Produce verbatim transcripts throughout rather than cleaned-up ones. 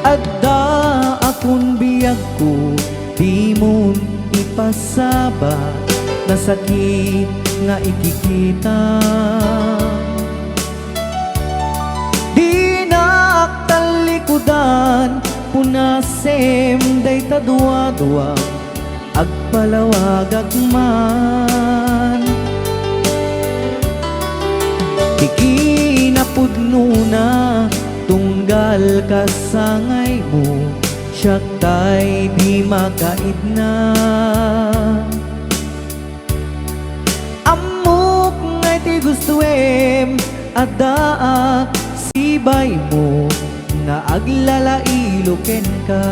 Adda akon biagko, dimon ipasaba, nasakit nga ikikita. Dinak tallikudan, punasem dayta duadua, agpalawagak man. Ti kinapudnona, tunggal kasangaymo, siak tay di makaidna. Ammok nga iti gustoem, addaak sibaymo nga aglalailo kenka.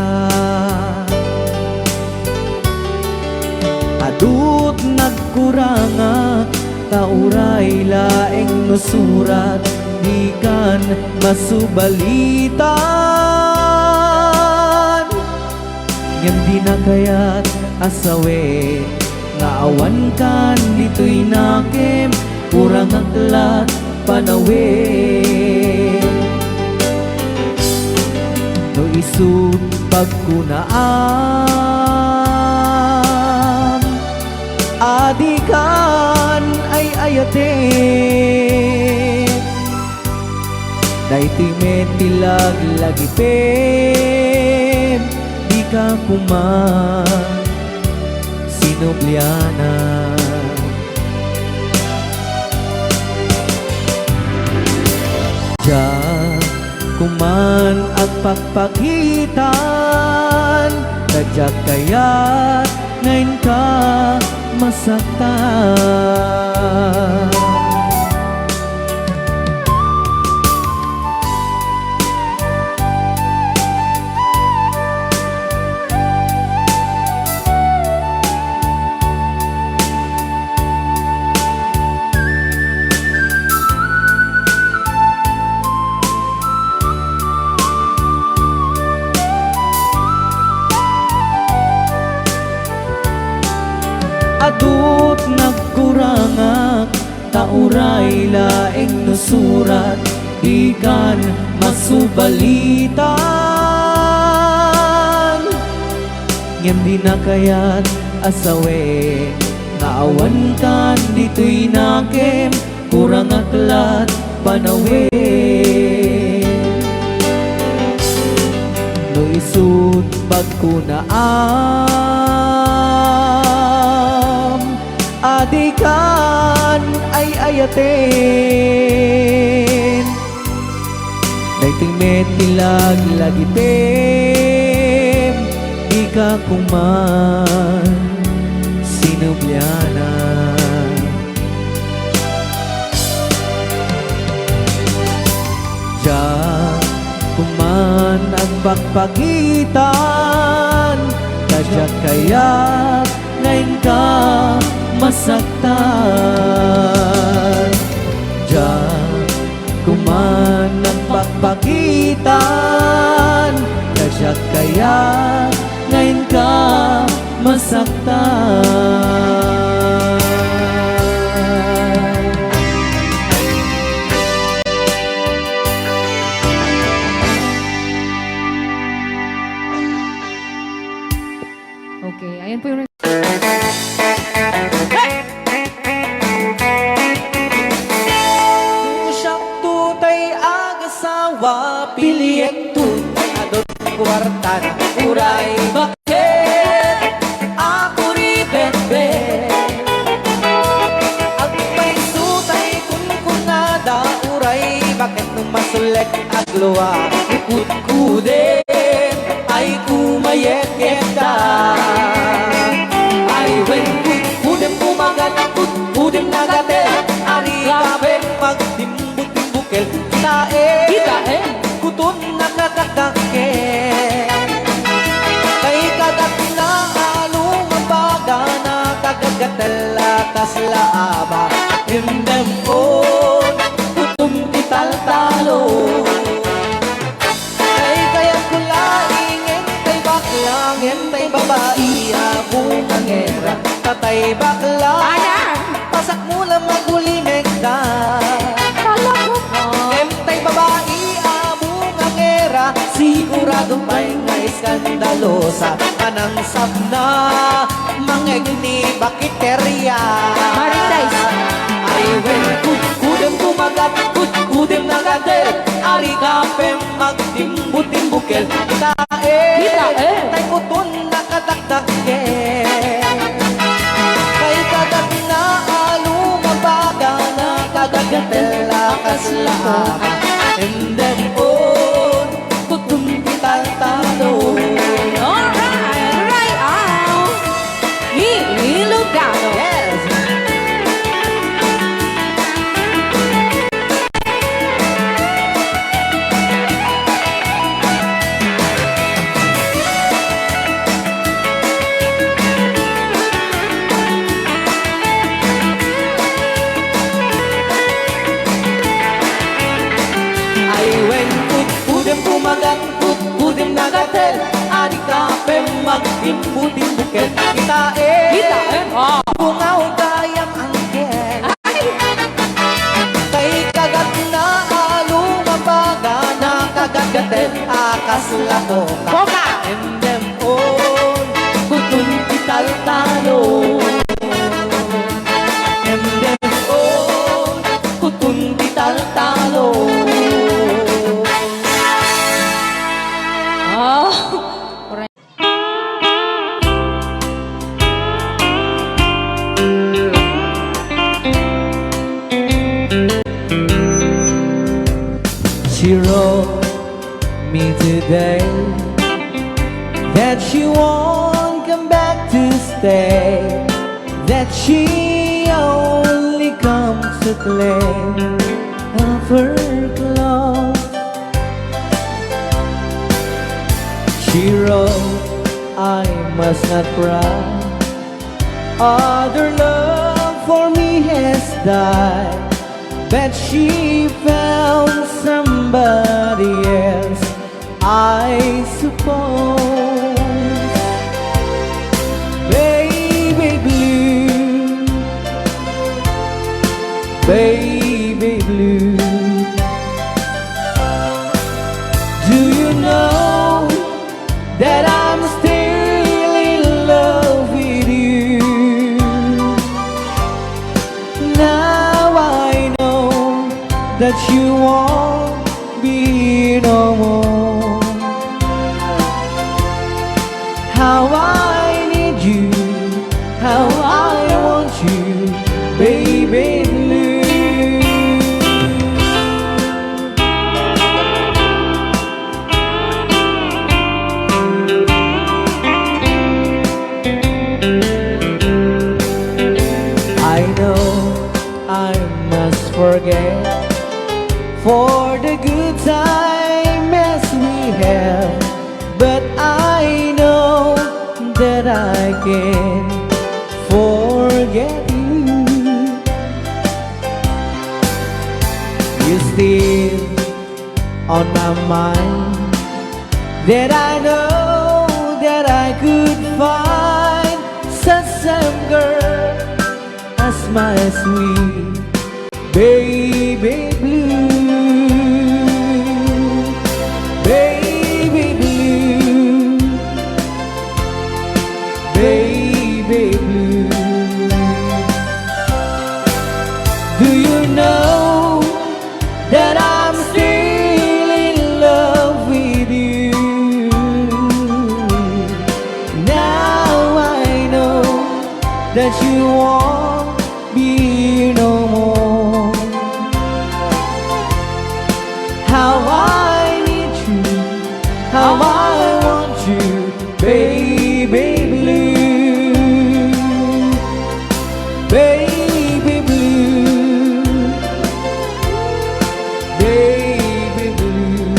Adut nagkurangak, ta uray laeng no surat, dikan masubalitan. Ngem dina kayat a sawen nga awankan ditoy nakem, kurangak lat panawen. No isut' pagkunaam a dikan ay-ayaten, daytoy met ti laglagipem, dika koma sinubliana. Diak koman agpakpakitan, ta diak kayat nga inka masaktan. Adut nagkurangak, ta uray laeng no surat, dikan masubalitan. Ngem dina kayat a sawen nga awankan ditoy nakem, kurangak lat panawen. No isut' pagkunaam a dikan ay-ayaten, daytoy met ti laglagipem, dika koman sinubliana. Diak koman agpakpakitan, ta diak kayat nga inka masaktan. Diak koman agpakpakitan, ta diak kayat nga inka masaktan. Okay, ayan po yung Siak to tay agasawa, piliekto tay adun kuartana, uray baket a kuribetbet. Agpayso tay kunkunada, uray baket no masulek. Aglua, kudkuden, ay kumayekyekda. Ay wen, kudkudem kumagat, kudkudem nagatel, ari kapen magtimbutimbukil. Kitaem, kitaem, kuton nakadakdakkel. Kay kadatna a lumabaga, nakagagatel a kasla aba, indem-on, kutom ti taltalo. Kay kayatko laeng ngem tay bakla, ngem tay babai a bungangera, ta tay bakla, Ayan! Pasakmo la magulimekda. Talaga ka? Ngem tay babai a bungangera, sigura Adu pay nga eskandalosa, a nangsapna mangeg ni bakiteria. Marites. Ay wen, kudkudem tumagat, kudkudem nagader, ari ka pem magtimbo-timbukel. Kitaem. Kitaem. Tay kuton nakadakdakkel. Kay kagatna a lumabaga, nakadakkel a kasla ama. And then, oh, Kuton ti taltalon. Alright! Ray-aw ni Ilocano. Yes! Ay wen, kudkudem tumagat, kudkudem nagater, adi ka pem magtimbo-timbukel. Kitaem. Kitaem, ah. Bungaw gayam anggel. Ay. Tay kagatna a lumabaga, nakagatgater a kasla koka. Koka. Em, dem, on, kuton ti taltalon. Em, dem, on, kuton ti taltalon. Ah, She wrote me today that she won't come back to stay, that she only comes to play of her clothes. She wrote, "I must not cry. Other love for me has died, but she found somebody else, I suppose." Baby blue, baby blue, do you know that I'm still in love with you? Now I know that you won't be no more. How I need you, how I want you, baby blue. I know I must forget for the good time as we had, but I know that I can't forget you. You still on my mind, that I know that I could find such same girl as my sweet baby blue, baby blue, baby blue. Do you know that I'm still in love with you? Now I know that you won't be no more. How I need you, how I want you, baby blue, baby blue, baby blue.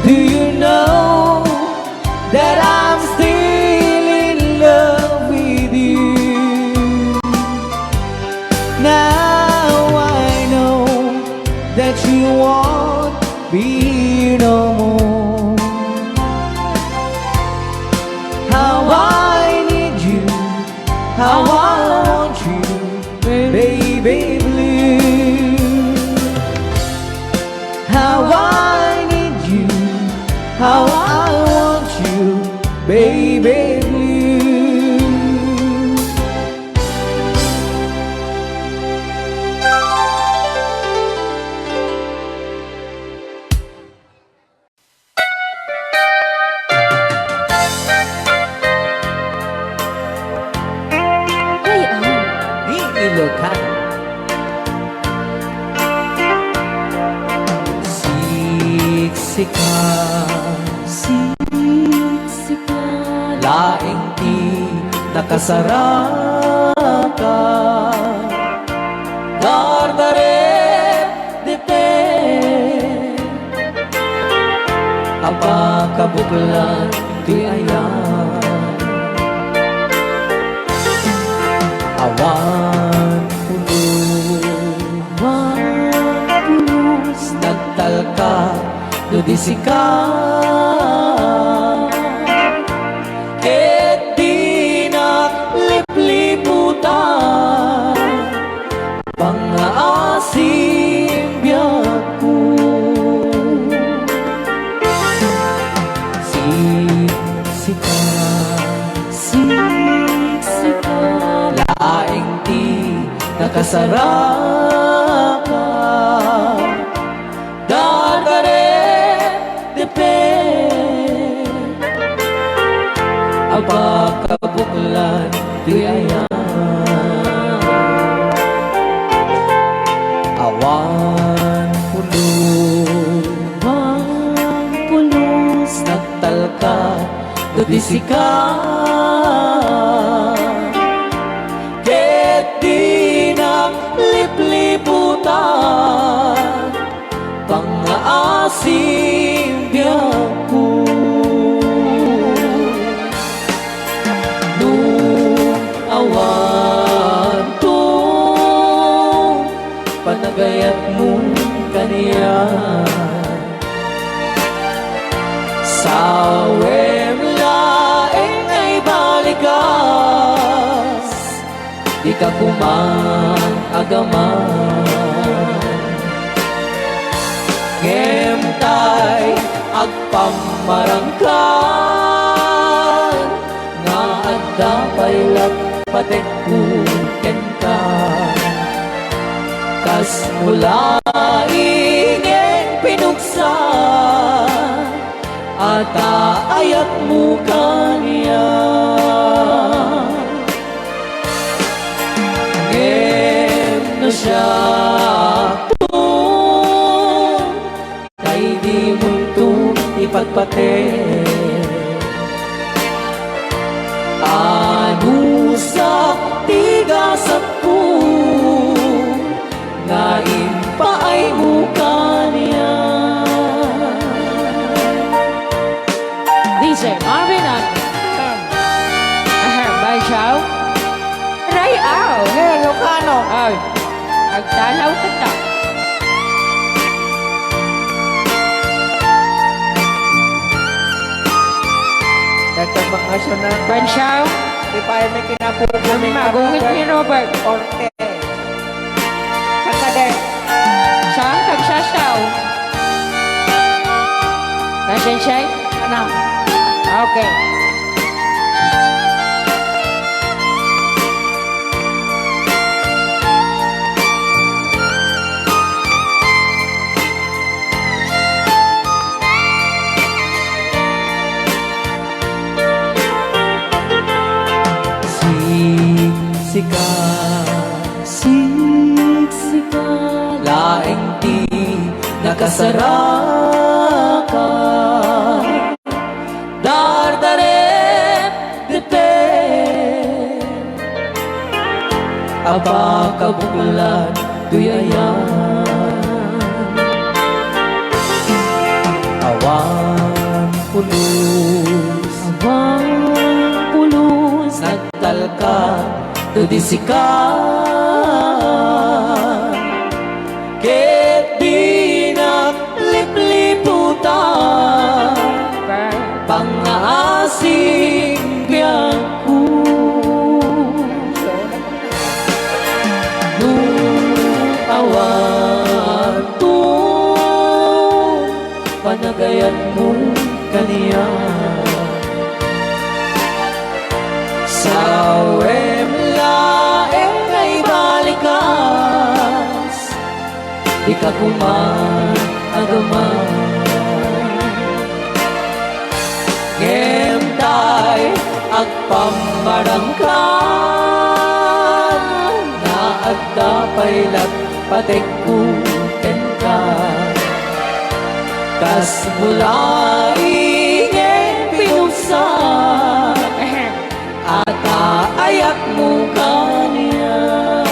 Do you know that I'm still in love with you? Now I know that you won't be no more. How I need you, how I want you, baby blue. How I baby blue. Ay, ah. Ni Ilocano. Siksika, siksika, laeng ti nakasaraka. Dardarep dete a pakabuklan ti ayan. Awan pulos, awan pulos, nagtalka no di sika. Ket dinak lipliputan pangngaasim biagko. Siksika, siksika, laeng ti nakasaraka. Dardarep depe a pakabuklan ti ayan. Awan pulos, awan pulos, nagtalka no di sika. Ket dinak lipliputan pangngaasim biagko. No awanto panagayatmo kaniak, sawem laeng nga ibalikas. Dika koma agaman. Ngem tay agpammarangkan nga adda pay la patekko kenka. Kas mula ingen pinugsa, ata ayatmo kaniak. Ngem no siakto, tay dimonto ipagpate. Anusak ti gasatko nga impaaymo kaniak. D J Marvin ang Ahem, Bansiaw. Ray-aw. Hey, Ilocano. Ay, agtalaw ka ta. Dagdag mga aso na. Bansiaw. Di pa ay may kinapupo ni Mama, gungit ni Robert. Orte. Saan ka, de? Saan? Kagsasaw? Nasensya? Ano? Okay. Siksika, siksika, laeng ti nakasaraka. Dardarep depe a pakabuklan toy ayan. Awan pulos, awan pulos, nagtalka no di sika. Ket dinak lipliputan pangngaasim biagko. No awanto panagayatmo kaniak, Kakuman, agaman. Ngem tay agpammarangkan, nga adda pay lat patekko kenka. Kas mulay ngem pinugsa, ata ayatmo kaniak.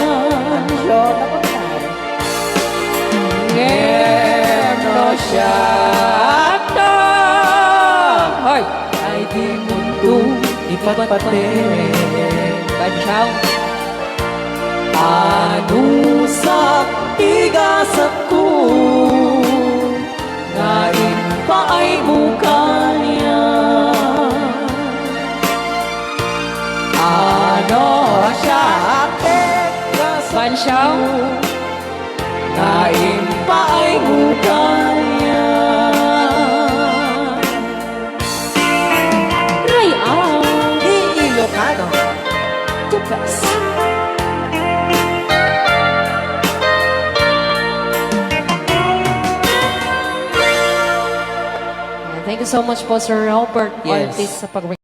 Ngem no siak ta, hoy, ay dimonto ipatpateg. Bansaw. Anusak ti gasatko nga impaaymo kaniak. Ano siak ti gasatko Bansaw. Nga impaaymo kaniak. Ray-an. Ilocano. The best. Ayan, thank you so much po, Sir Robert Yes. Ortiz, sa pag-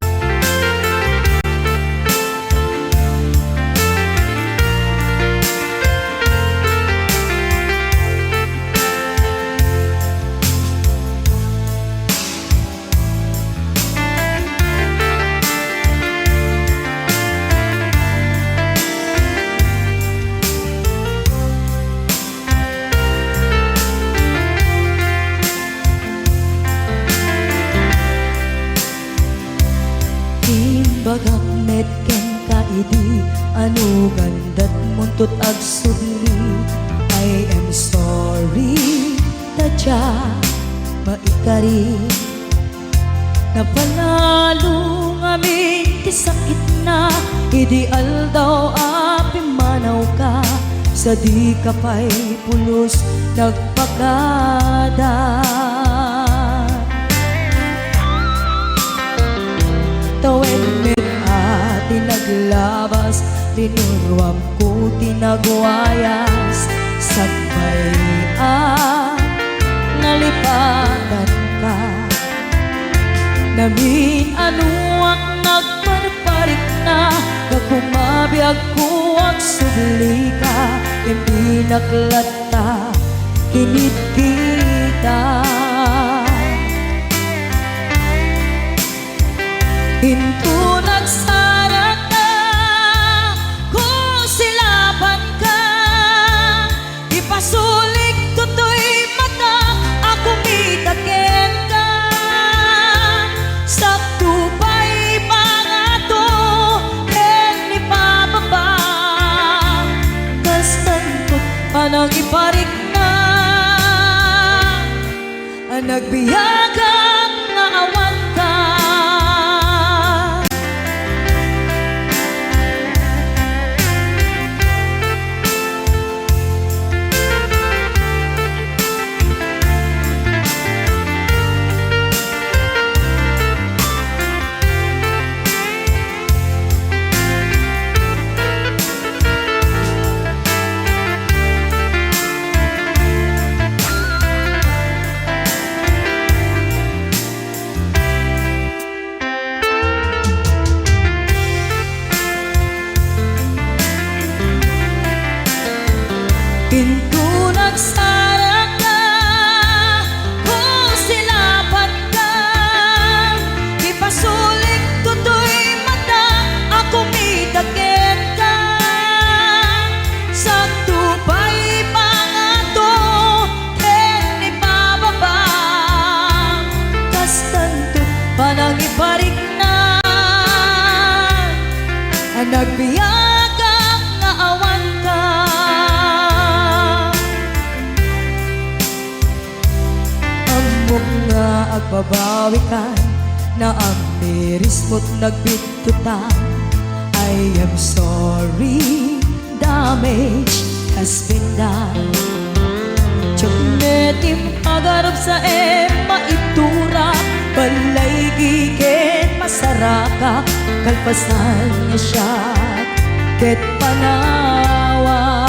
Imbagak met kenka idi, ano gandat muntot agsubli. I am sorry, ta diak maikari. Napalalo ngamin ti sakitna idi aldaw a pimmanawka, sadika pay pulos nagpakada. Tawen met a ti naglabas, linuruamko ti nagwayas, sakbay a nalipatanka. Namin-anoak nagparparikna, nga kumabiagko agsublika, impinak latta kinitkita. Inton agsaraka, kusilapanka, ipasulik toy mata a kumita kenka. Sakto pay pangato ken ni pababa, kastan panangiparikna. A nagbiagak nga awanka. Inton agsaraka, kusilapanka, ipasulik toy mata a kumita kenka. Sakto pay pangato ken ni pababa, kastan panangiparikna. A nagbiagak nga awanka. Ammok nga agbabawikan, naamirismo't nagbittutan. I am sorry, damage has been done. Diak met impagarupsaem maitura, balaygi ken masaraka, kalpasan nga siak ket panawak.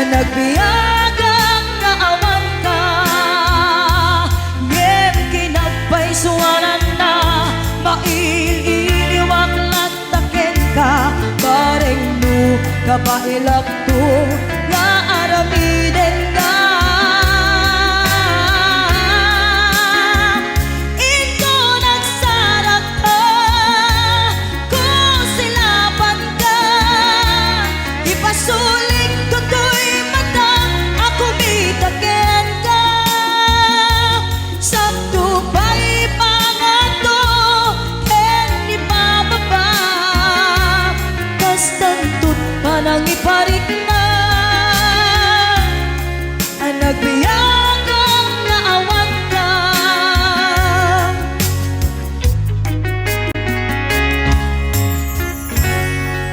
Nagbiagak nga awanka, ngem kinagpaysuananna, mail-iliwak latta kenka, bareng no kabaelakto nga aramidenka. Inton agsarakka, kusilapanka, ipasulik toy mata a kumita kenka. Sakto pay pangato ken ni Pababa, kastanto't panangiparikna a nagbiagak nga awanka.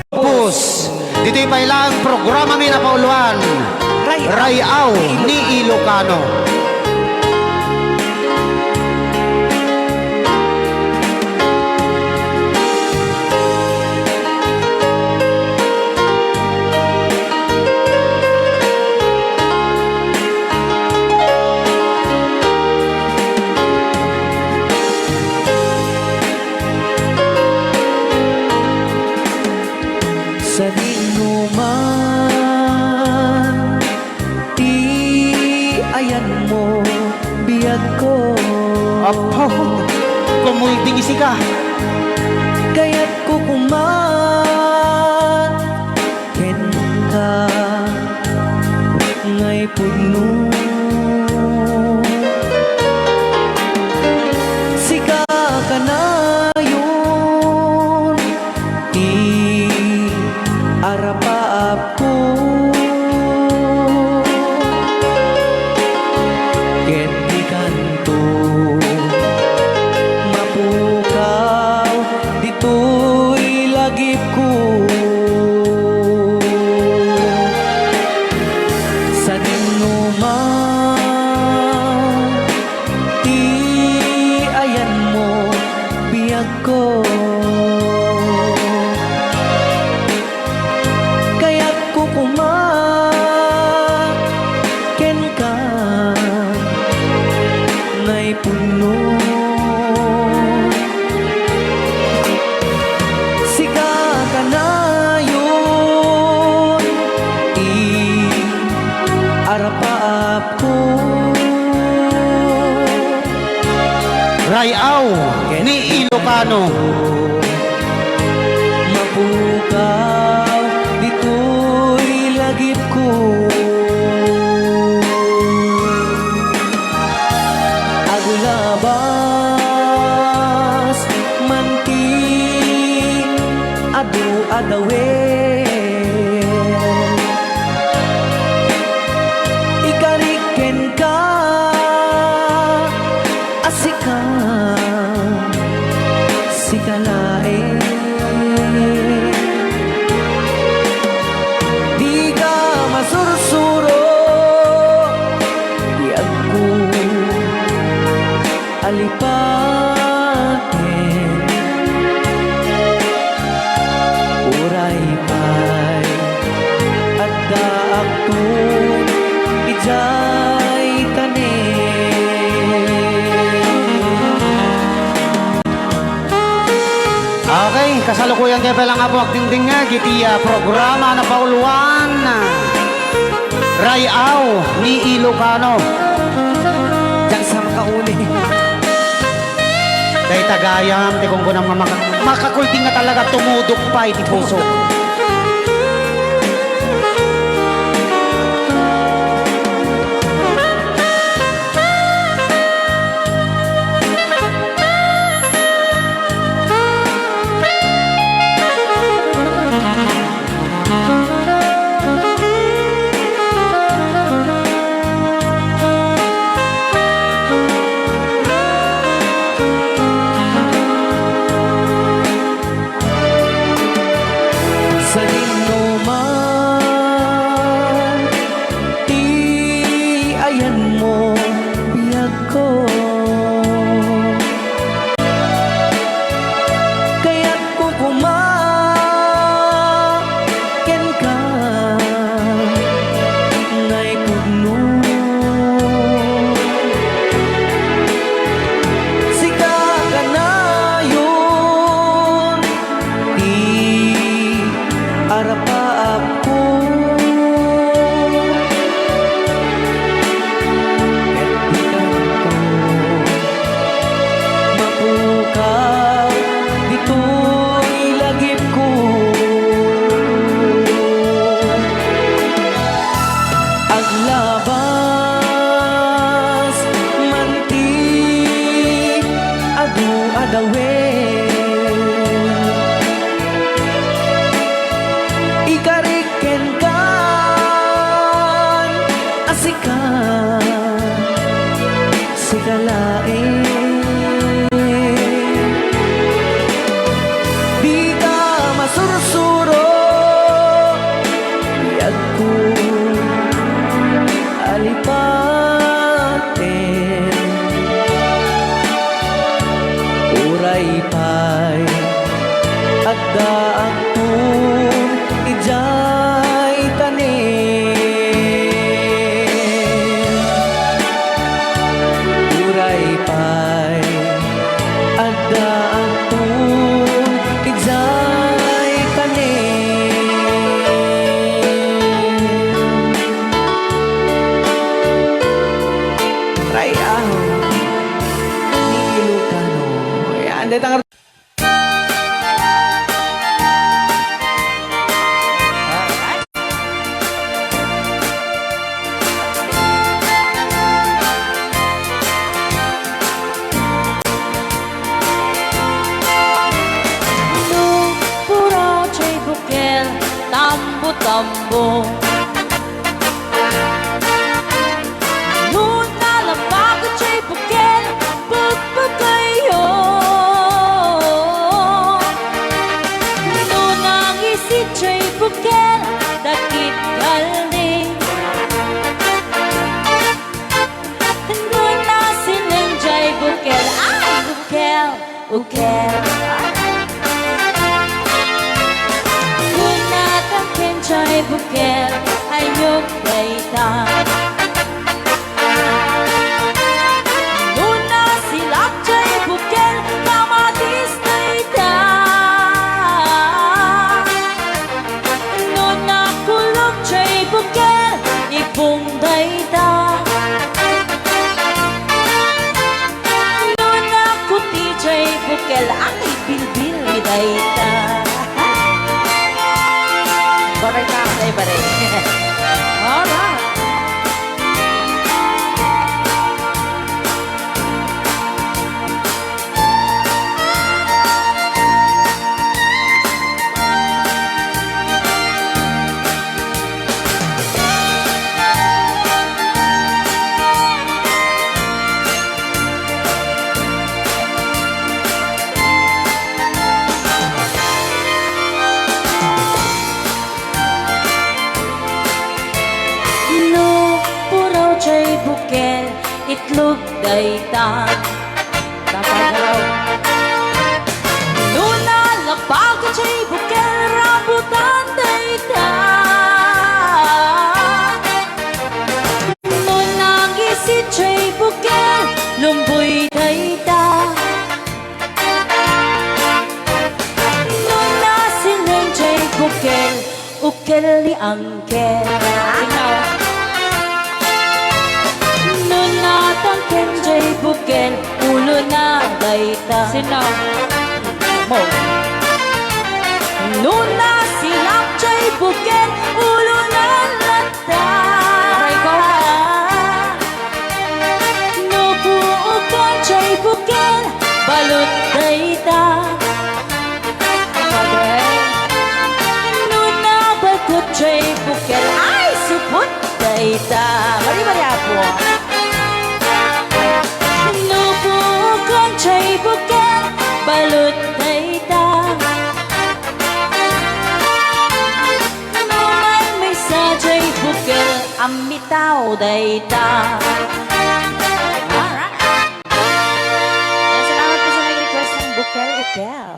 Pus, ditoy pay laeng programami napauluan, Ray-aw Ray-aw ni Ilocano. Sadino man ti ayanmo, biagko. Apo, kumulding isika. Kayatko koma kenka ngay pudno. Sika kanayon ti arapaapko. Ket dikanto mapukaw ditoy lagipko. Sadino man ti ayanmo, biagko. Kayatko koma kenka ngay pudno. Sika kanayon ti arapaapko. Ray-aw ni Ilocano. Mapukaw ditoy lagipko. Aglabas man ti adu a dawel. Ikarik kenka a sika, sika laeng. Dika masursuro, biagko, alipaten. Uray pay addaakto idiay tanem. Okay, kasalukuyan tayo pala nga po agdingdingag iti, ah, programa na pauluan. Ray-aw ni Ilocano. Diak sa makauli. Dayta gayam ti kunkunam nga maka-, makakulding nga talaga, tumudok pay ti puso. Lawen, ikarik kenkan a sika, sika laeng. Dita masursuro, biagko a lipaten. Uray pay addaakton idiay tanem. Uray pay addaakton idiay tanem. Ray aho ni Ilocano. Yan, dayta nga No puraw jay bukel, tambo-tambo. No nalabag jay bukel, pagpagayo. No nangisit jay bukel, dakit kaldi. No nasileng jay bukel, ay, bukel. Ukel. Nuna tangken jay bukel, ayok dayta. Nuna silak jay bukel, kamatis dayta. Nuna kulok jay bukel, ibong dayta. Nuna kuti jay bukel, ang ibilbil mi dayta. Baray ka, ay, baray. Alright. No puraw jay bukel, itlog dayta. Dapat raw. No nalabag jay bukel, rambutan dayta. No nangisit jay bukel, lumboy dayta. No nasileng jay bukel, ukel ni Angkel. Sino? No natangken jay bukel, ulo na dayta. Sino? Mo. No nasilak jay bukel, ulo na latta. Aray ko. No puukan jay bukel, balut dayta. Aray. No nabalkut jay bukel, ay, supot dayta. Mari, mari, apo. No puukan jay bukel, balut dayta. No maymaysa jay bukel, ammitaw dayta. Alright. Yan, salamat po sa nag-request ng bukel-ukel.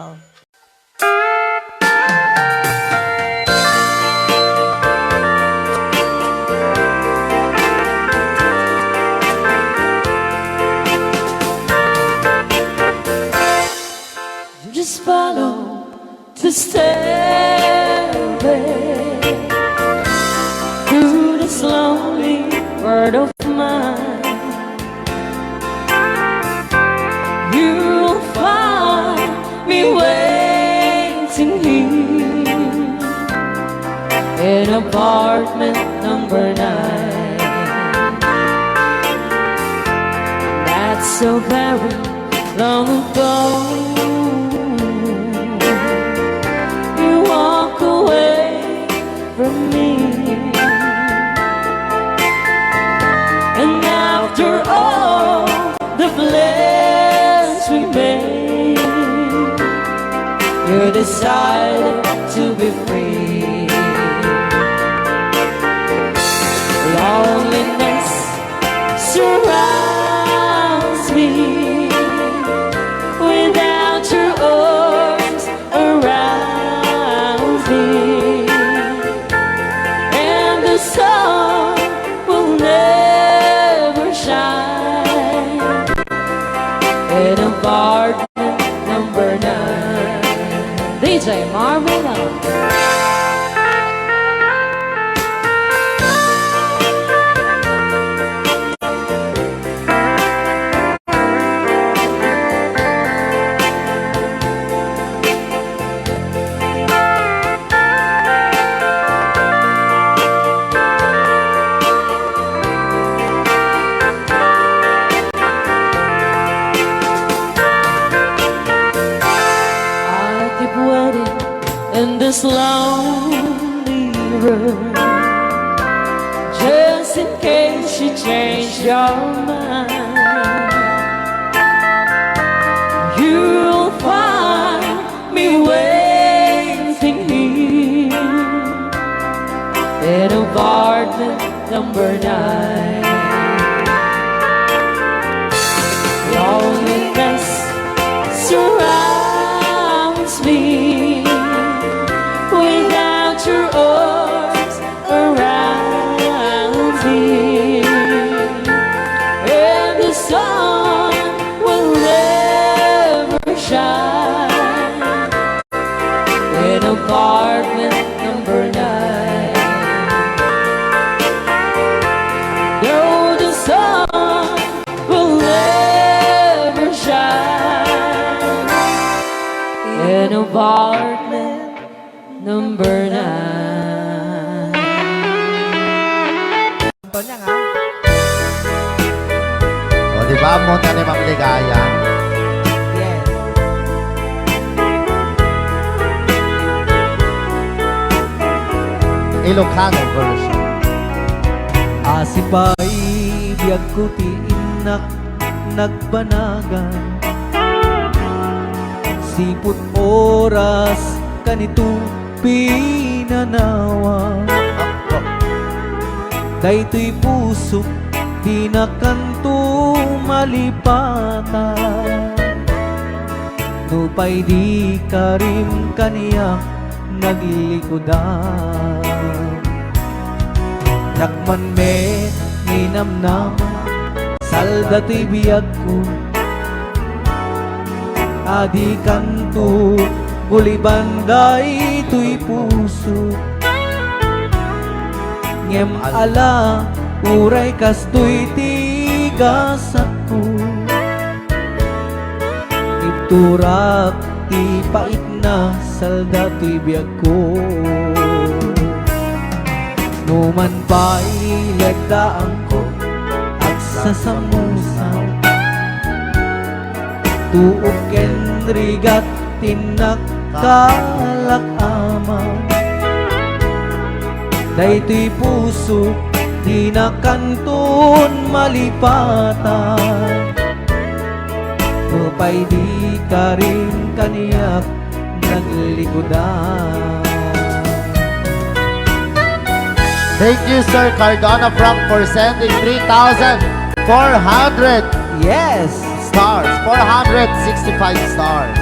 Just follow the stairway through this lonely world of mine. You'll find me waiting here in apartment number nine. That's so very Long ago, you walk away from me. And after all the plans we made, you decided to be free. Loneliness surrounds me without your arms around me, and the sun will never shine in apartment number nine. D J Marvin. I keep waiting in this lonely room, just in case you change your mind. You'll find me waiting here in apartment number nine. Loneliness surrounds me without your arms around me, and the sun will never shine in apartment number nine. No, the sun will never shine in apartment number nine. Antonio, ha? O, di ba? Ammo na ni Ma'am Ligaya. Yes. Ilocano version. Asi pay biagko ti innak nagbanagan. Sipud oras kanito pinanawa. Daytoy pusok, dinakanto malipatan. Nupay di karim kaniak naglikudan. Dakman met ni namnama, salda toy biagko. Adi kanto guliban daytoy puso. Ngem ala, uray kastoy ti gasatko. Ibturak ti paitna, salda toy biagko. Numan pay lagdaangko, agsasamusaw. Tuok ken rigat ti nakalak-aman. Daytoy pusok, dinakanton malipatan. Nupay di karim kaniak naglikudan. Thank you, Sir Cardona Frank, for sending three thousand four hundred, yes, stars. Four hundred sixty-five stars.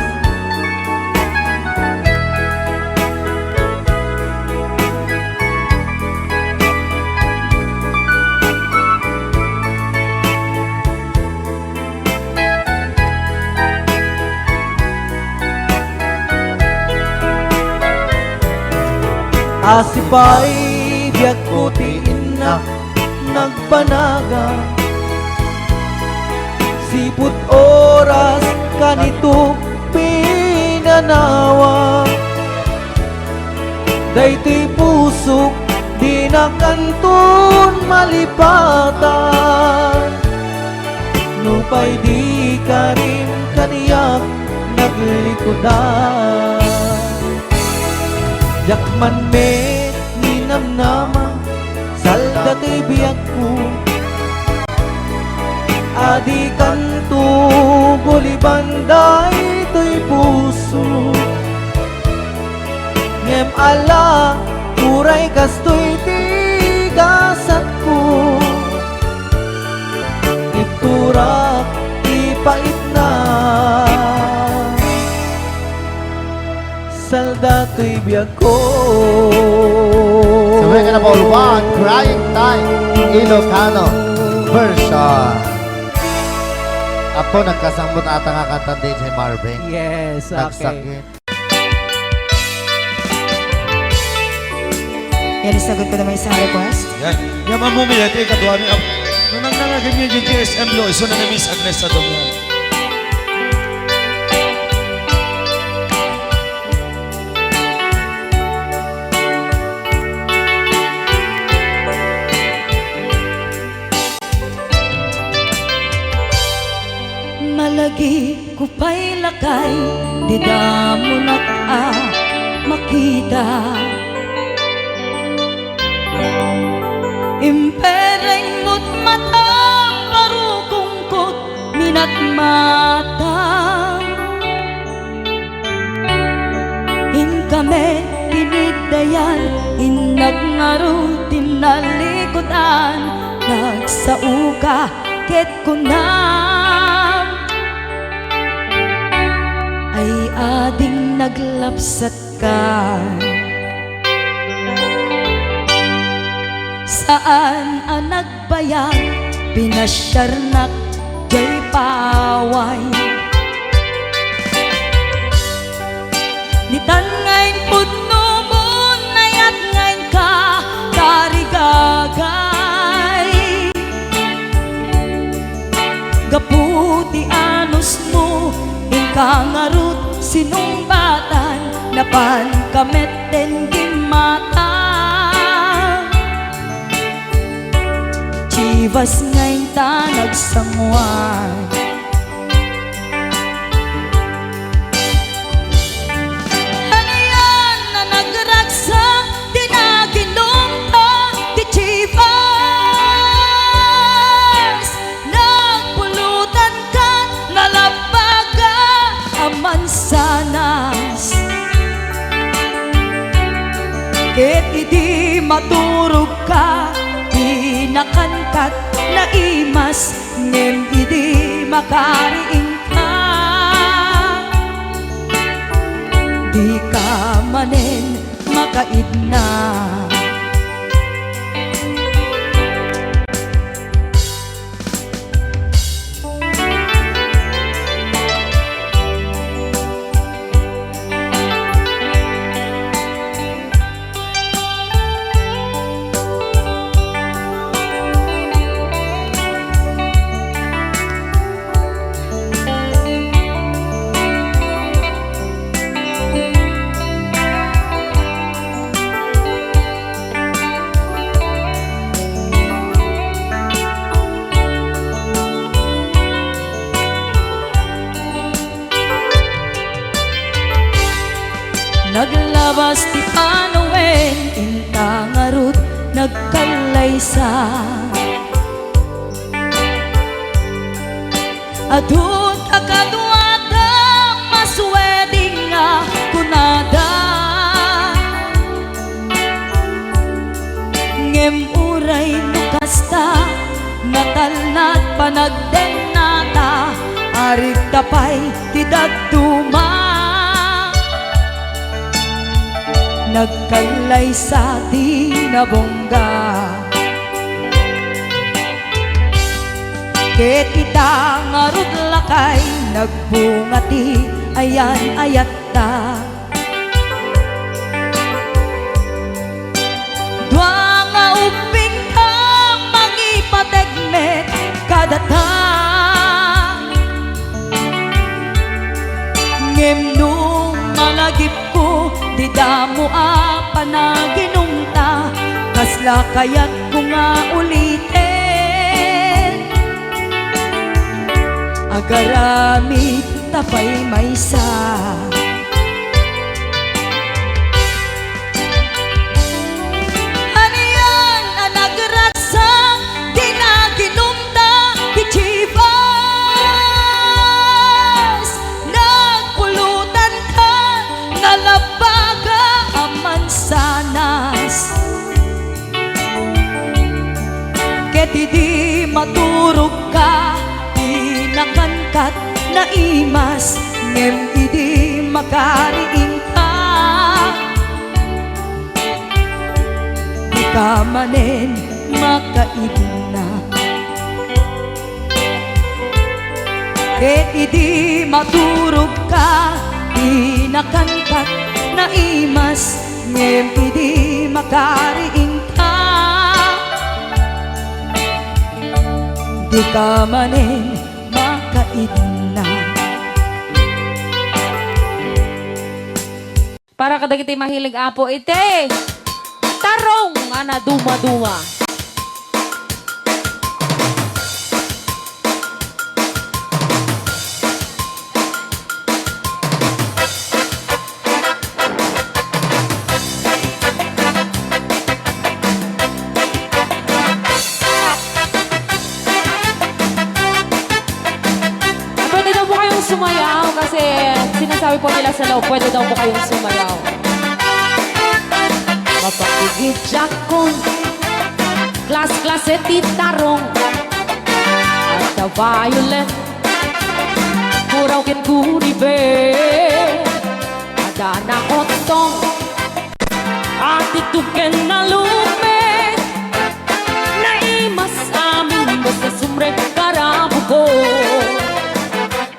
Asi pay biagko ti innak nagbanagan. Sipud oras kanito pinanawa. Daytoy pusok, dinakanton malipatan. Nupay di karim kaniak naglikudan. Diak man met ninamnama, salda toy biagko. Adi kanto guliban daytoy puso. Ngem ala, uray kastoy ti gasatko, itturak ti paitna. Salda toy biagko. Sabay ka na, Paul Juan, Crying Time, Ilocano version. Apo, nagkasambot ata nga kanta ni D J Marvin. Yes, okay. Nagsakit. Yan, isagot ko naman isang request. Yan. Yan, Ma'am Mumi, ito yung kaduha ni Ap-, nung nang nangagim yung G T S M Lo, iso na ni Miss Agnes sa Domingo. Malagipko pay lakay, di damonak a makita. Impereng mo't matam, barukongko't minatmatam. Inka met tiniddayan, innak ngarud tinnalikudan, nagsaoka ket kunam, ay ading naglapsatkan. Saan a nag- bayag, pinasiarnak jay paway. Ditan nga impudno mo, nayat nga inka tarigagay. Gapu ti anusmo, inka ngarud sinungbatan, napanka metten gimmata. Chivas nga inta nagsanguan. Anian a nagragsak ti naginumta ti Chivas. Nagpulutan kat nalabaga a mansanas. Ket idi maturogka, di nakankat naimas, ngem idi makariingka, dika manen makaidna. Naglabas ti panawen, inta ngarud nagkallaysa. Adu ta kaduada, mas wedding nga kunada. Ngem uray no kasta, natalnat panagdennata, arigta pay ti dadduma. Nagkallaysa ti nabungga. Ket ita ngarud lakay, nagbunga ti ayan-ayatta. Dua nga ubbingta, mangipateg met kadata. Ngem no malagipko ti damo a panaginumta, kasla kayatko nga uliten? Agaramid ta pay maysa. Anian a nagragsak ti naginumda ti Chivas? Nagpulutanka nga labaga a mansanas. Ket idi maturogka, pinakankat naimas, ngem idi makariingka, dika manen makaidna. Ket idi maturogka, pinakankat naimas, ngem idi makariingka, dika manen makaidna. Para kadagiti mahilig, Apo, iti tarong a nadumaduma. Pwede daw po kayong sumayaw kasi sinasabi po nila sa loob, pwede daw po kayong sumayaw. Mapakigit jakon, klas-klase ti tarong, at the violent, puraw ken guribe, adana ottong, ati tuken na lupe, naimas amin basta sumre karabuko.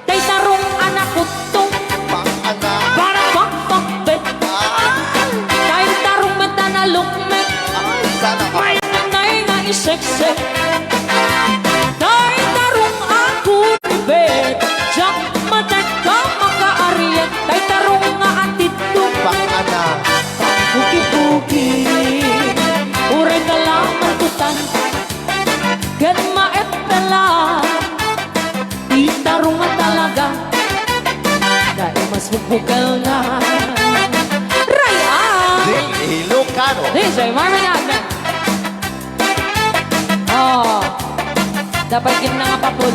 Tay tarong a nakuttong. Pang-ana. Para pagpakbet. Ah. Tay tarong met a nalukmek. Ay, sana all. Mayat nga iseksek. Tay tarong a kuribet. Diak matek a makaariek. Tay tarong nga atitdo. Pang-ana. Pangbugi-bugi. Uray ka la malkutan. Ket maeppelan. Ti tarong a talaga, naimas bukbukel na. Ray-an! Di Ilocano. D J Marvin Agna. Oh, dapat gid na nga papul.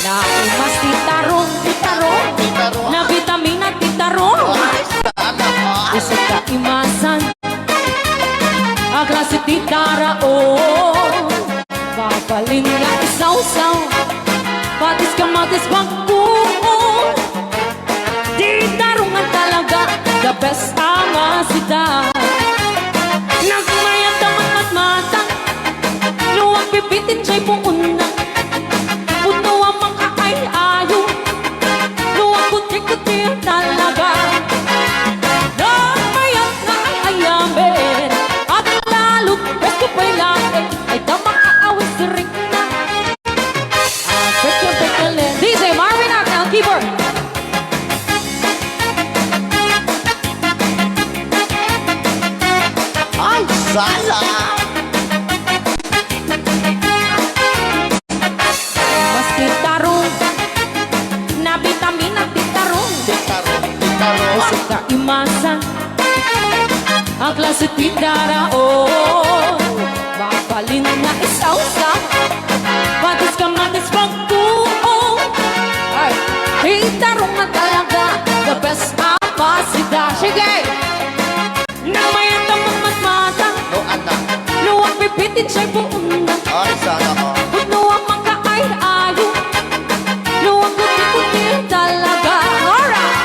Naimas ti tarong, ti tarong. Ti tarong. Nabitamina ti tarong. Ay, sana all. Isu kaimasan. A klase ti taraon, mabalin nga isawsaw, patis kamatis bagkuon. Ti tarong a talaga, the best a masita. Nagmayat a matmatmata, no agbibitin jay puonna. Pudno a makaay-ayo, no agkuti-kuti talaga. Nagmayat nga ay-ayamen, aglalot, presko pay laeng, ay ta makaawis rikna. Ah, pekle, pekle. D J Marvin Agna, keyboard. Ay, sala! Mas ti tarong, nabitamina ti tarong. Ti tarong, ti tarong. Isu kaimasan, a klase ti taraon. Mabalin nga isawsaw, patis kamatis bagkuon. Ay, ti tarong a talaga, the best a masita. Sige! Nagmayat a matmatmata. No, anak. No, agbibitin jay puonna. Ay, sana all. Pudno a makaay-ayo. No, agkuti-kuti talaga. Alright!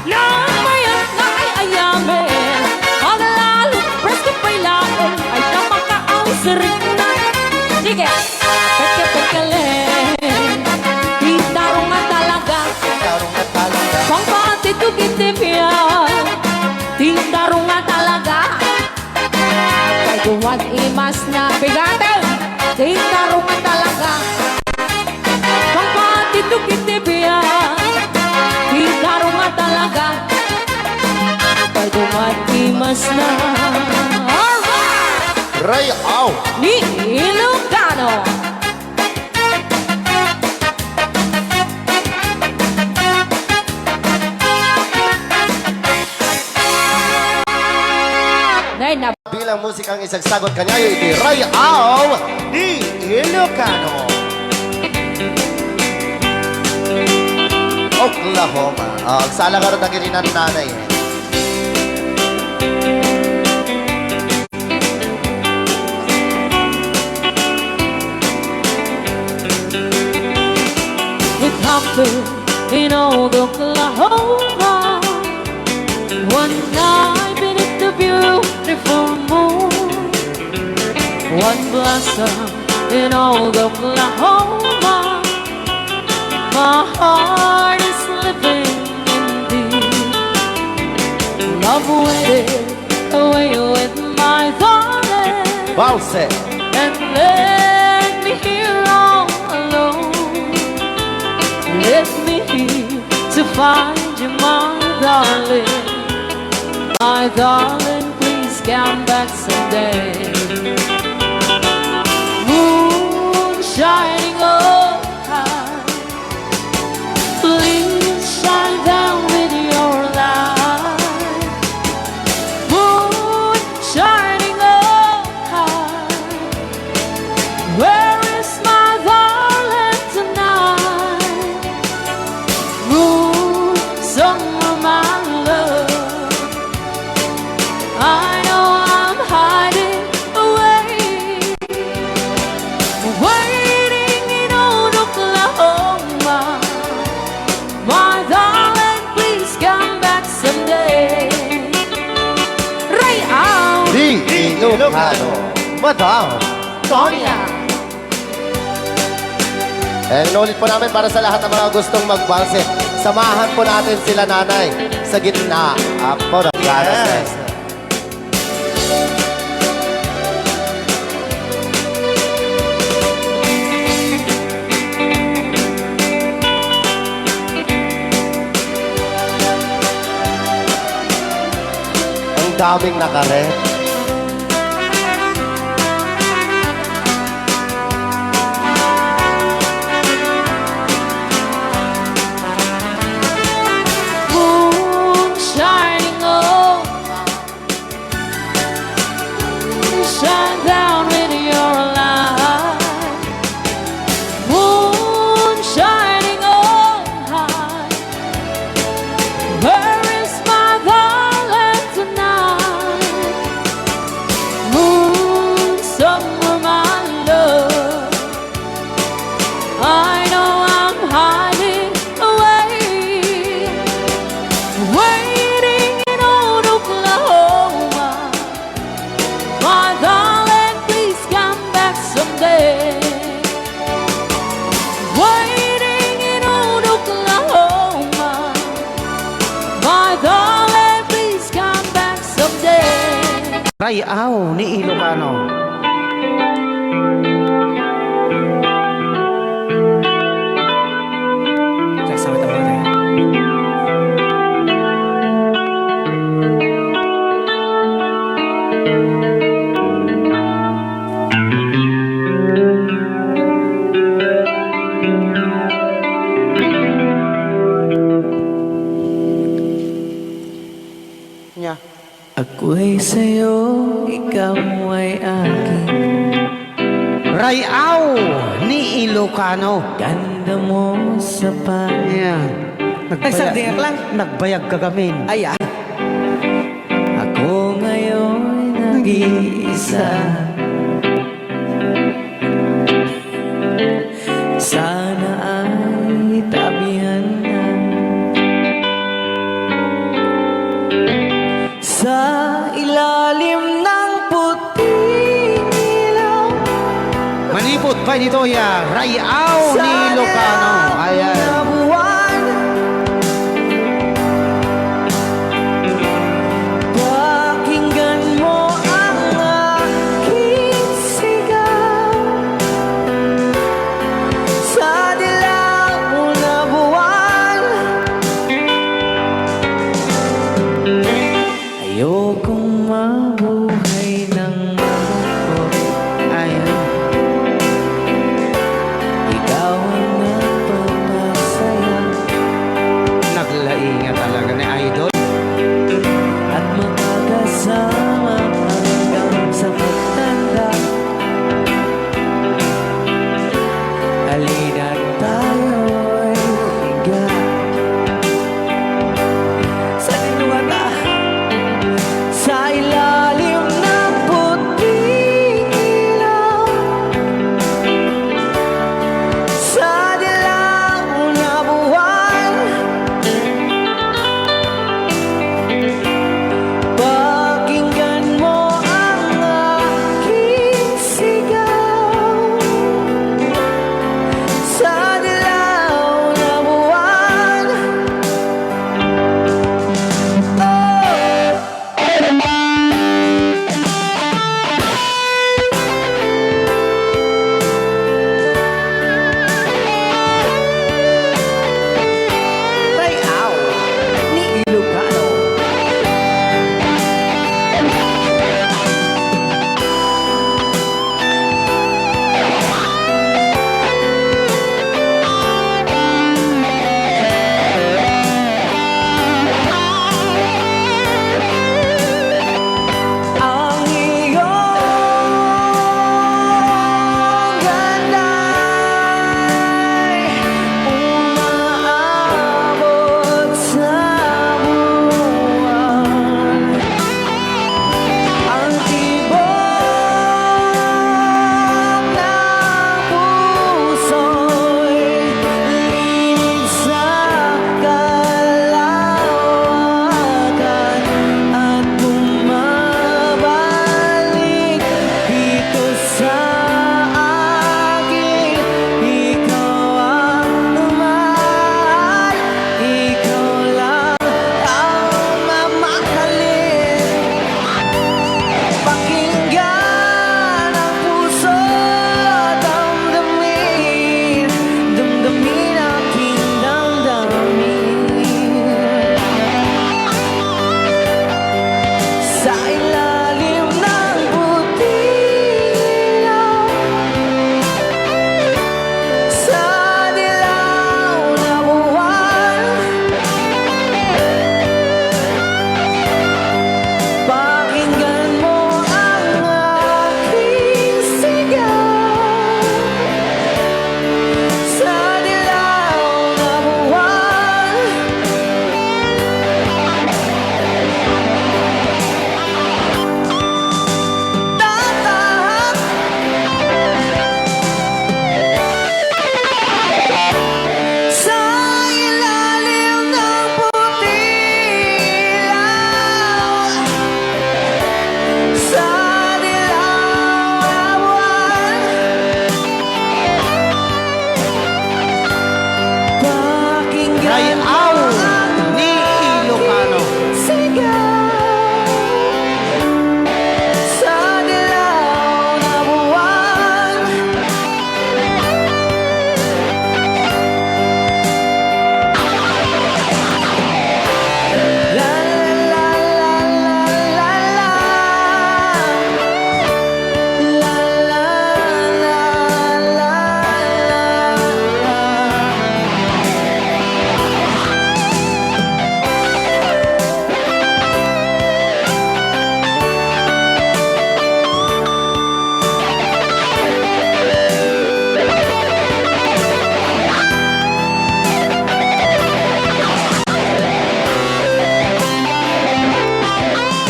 Nagmayat nga ay-ayamen. Aglalot, presko pay laeng. Ay ta makaawis rikna. Sige. Pekle-pekle. Ti tarong a talaga. Ti tarong a talaga. Pangpaatidto iti biag. Ti tarong a talaga. Kay duman imas na bigaten. Ti tarong a talaga. Pangpaatidto iti biag. Ti tarong a talaga. Kay duman imas na. Alright! Ray-aw. Ni Ilocano. Musikang isagsagot kaniayo iti Ray-aw ni Ilocano. Oklahoma. Ah, agsala ngarud dagiti nannanay. It happened in old Oklahoma. One night beneath the beautiful moon, one blossom in old Oklahoma. My heart is living indeed. Love waited away with my darling. Valse. And left me here all alone. Left me here to find you, my darling. My darling, please come back someday. Moon shining overhead, please shine down with your light. Moon shining overhead, where is my darling tonight? Moon, somewhere, my love, I know I'm hiding away, waiting in old Oklahoma. My darling, please come back someday. Ray-aw ni Ilocano, Madam Sonia. Eh, inulit po namin para sa lahat ng mga gustong magbalse. Samahan po natin sila, Nanay, sa gitna. Apo, ng ganas, eh. Yes. Ang daming nakaret. Moon shining over, shine down with your light. Moon shining overhead, where is my darling tonight? Moon, somewhere, my love, I know I'm hiding away, waiting in old Oklahoma. My darling, please come back someday. Waiting in old Oklahoma. My darling, please come back someday. Ray-aw ni Ilocano. Sagsawit ang mga tayo. Nya. Ako'y sa'yo, ikaw ay akin. Ray-aw ni Ilocano. Ganda mo sa pa- Ayan. Ay, sagdi lang. Nagbayag ka gamin. Ay, ah. Ako ngayon nag-iisa. Sana ay tabihan na sa ilalim ng puting ilaw. Manipod pa dito ya, Ray-aw ni Ilocano. Ayan. Pakinggan mo ang aking sigaw sa dilaw na buwan. Ayokong mabuhay ng malungkot. Ay. Ikaw ang nagpapasa- Aw ni Ilocano. Sigaw sa dilaw na buwan. La, la, la, la, la, la. La, la, la, la, la, la.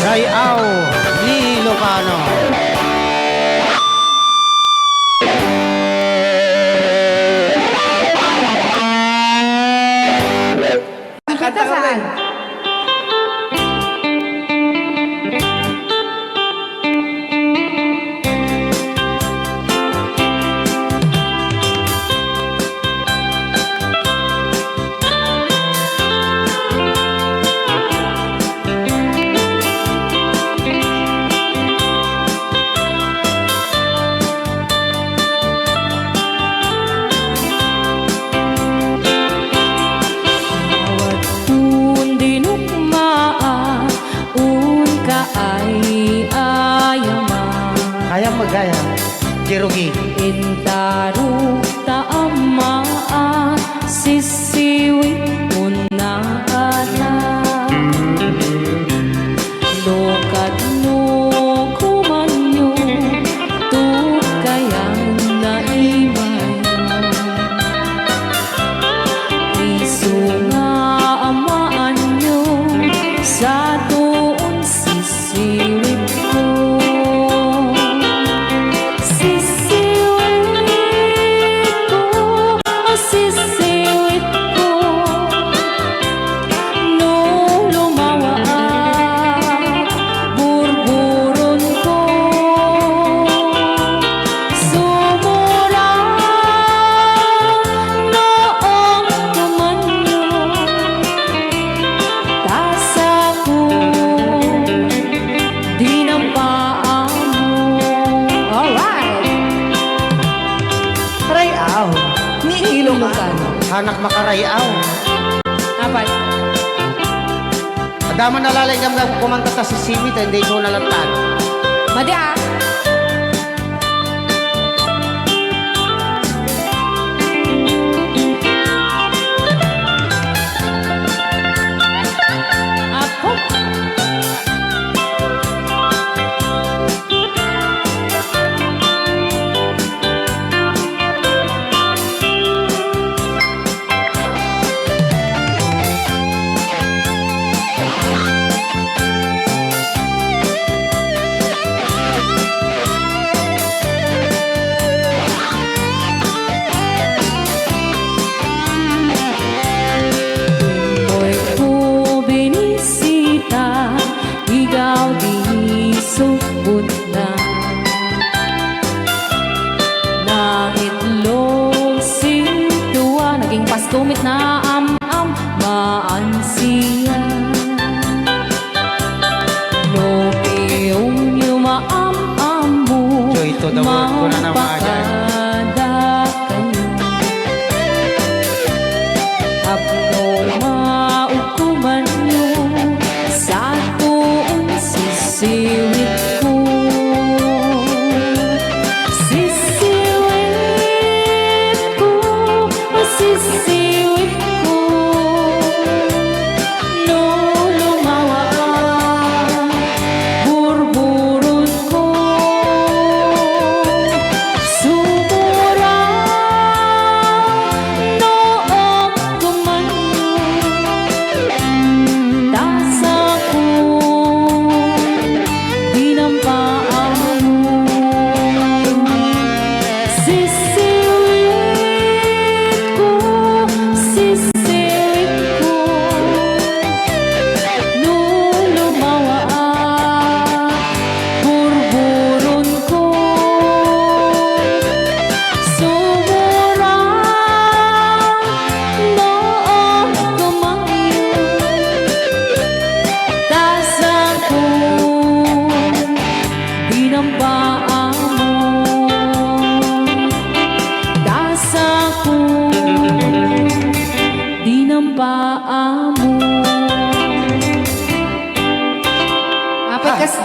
Ray-aw ni Ilocano. Kanta ka, saan? Awattun dinukmaa, unka ay ayama. Kayam magayam, Jerogi. Intarok ta ammaa, sisiwit unna ada. No kadno komanyo, tukayan na imayo. Isu nga amaanyo, satoon sisiwitko. Sisiwitko, sisiwitko. No lumawaak, burburonko. Sumurang no komanyo, ta sako dinampaanmo. Alright! Ray-aw ni Ilocano. Anak makaray-aw. Apat. Adda man nalainggamgam kumanta ta sisiwit, ta daytoy nalatan. Madi, ah. Apo. Apoyko binisita, igaw di subot na. Naitlog sintua, naging Pasko met na am-am, maan siya. No piongyo maam-ammo, Joy to the world, kuna na, mga Jay. Mapakada kayo. Apno maukumanyo, satoon sisiwitko. Sisiwitko, sisiwitko.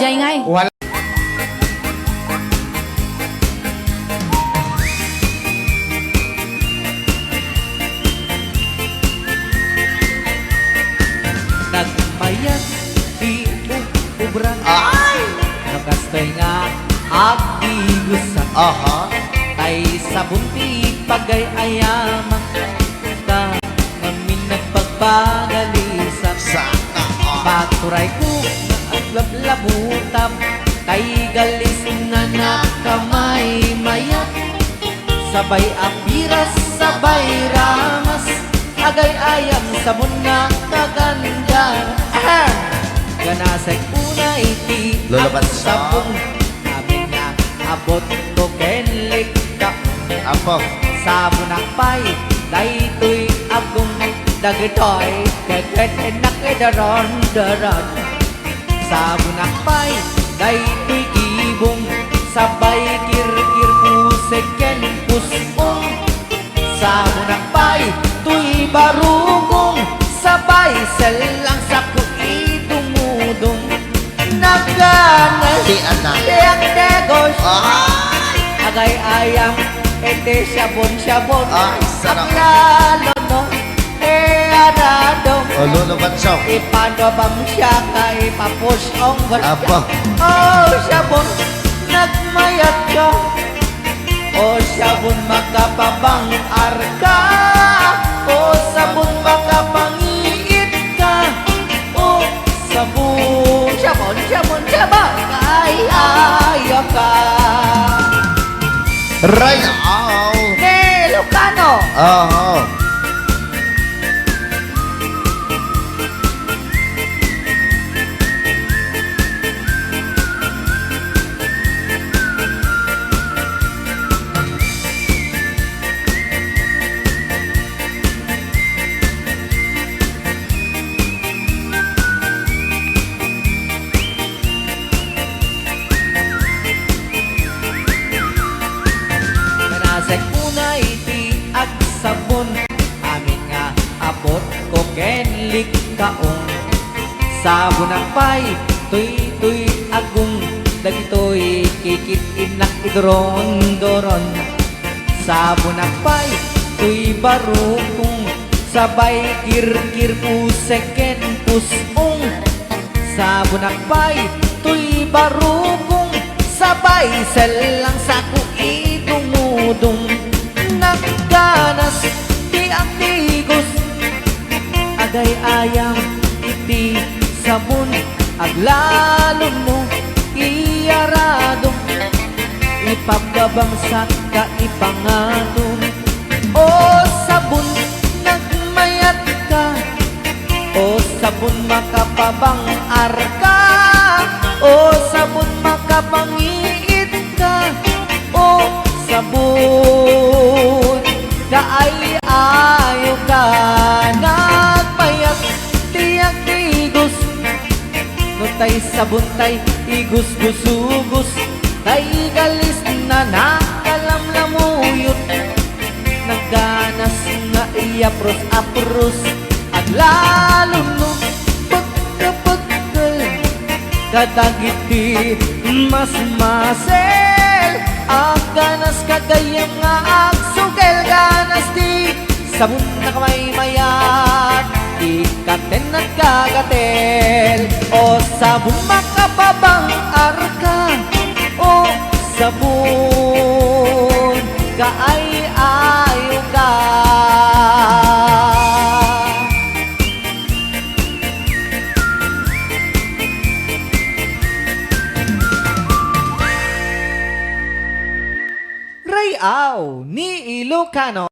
Jay ngay. Wala. Nagmayat ti ub-, ubran. Ay! No kastoy nga agdigusan. Aha. Tay sabon ti pagay-ayaman. Ta ngamin nagpagpagalisan. Sana all. Paturayko nga aglablabutap. Tay galis nga nakamaymayat. Sabay apiras, sabay ramas, agay-ayam sabon nga kaganda. Ahem! Ganasek unay ti Lolo Bansa. Agsabon, amin nga abot ko ken likka. Apo. Sabonak pay, daytoy agum, dagitoy, keket, enak, idaron, daron. Sabonak pay, daytoy gibong, sabay kirkir, pusek ken pus-ong. Sabonak pay, toy barukong, sabay sellang, saku idumudong. Nagana ti anak. Ti agdegos. Ay! Agay-ayam, iti sabon-sabon. Ay, sarap. Aglalo no. E, aradong. O, Lolo Bansong. Ipanwabang siya nga ipapusong. Apo. O, sabon, nagmayat ka. O, sabon, makapabang-ar ka. O, sabon, makapangiit ka. O, sabon. Sabon, sabon, sabon. Ay, ayo ka. Ray Al. Ni Ilocano. Aha. Kanasek unay ti agsabon, amin nga abot ko ken likkaon. Sabonak pay, toy-toy agong, dagitoy kikit-innak iduron-duron. Sabonak pay, toy barukong, sabay kirkir, pusek ken pus-ong. Sabonak pay, toy barukong, sabay sellang, saku idumudong. Nagganas ti agdigos, agay-ayam iti sabon, aglalo no iyaradong. Ipababangsak ka, ipangatom. O sabon, nagmayat ka. O sabon, makapabang-ar ka. O sabon, makapangiit ka. O sabon, kaay-ayo ka. Nagmayat ti agdigos. No tay sabon tay igusgusugos, tay galis na nakalamlamuyot. Nagganas nga iyapros-apros, aglalo no pagkapagkal. Kadagiti masmasel, agganas kagayam nga agsugel, ganas ti sabon nakamaymay-at, ikkaten nagkagatel. O sabon, makapabang-ar ka. O sabon, kaay-ayo ka. Ray-aw ni Ilocano.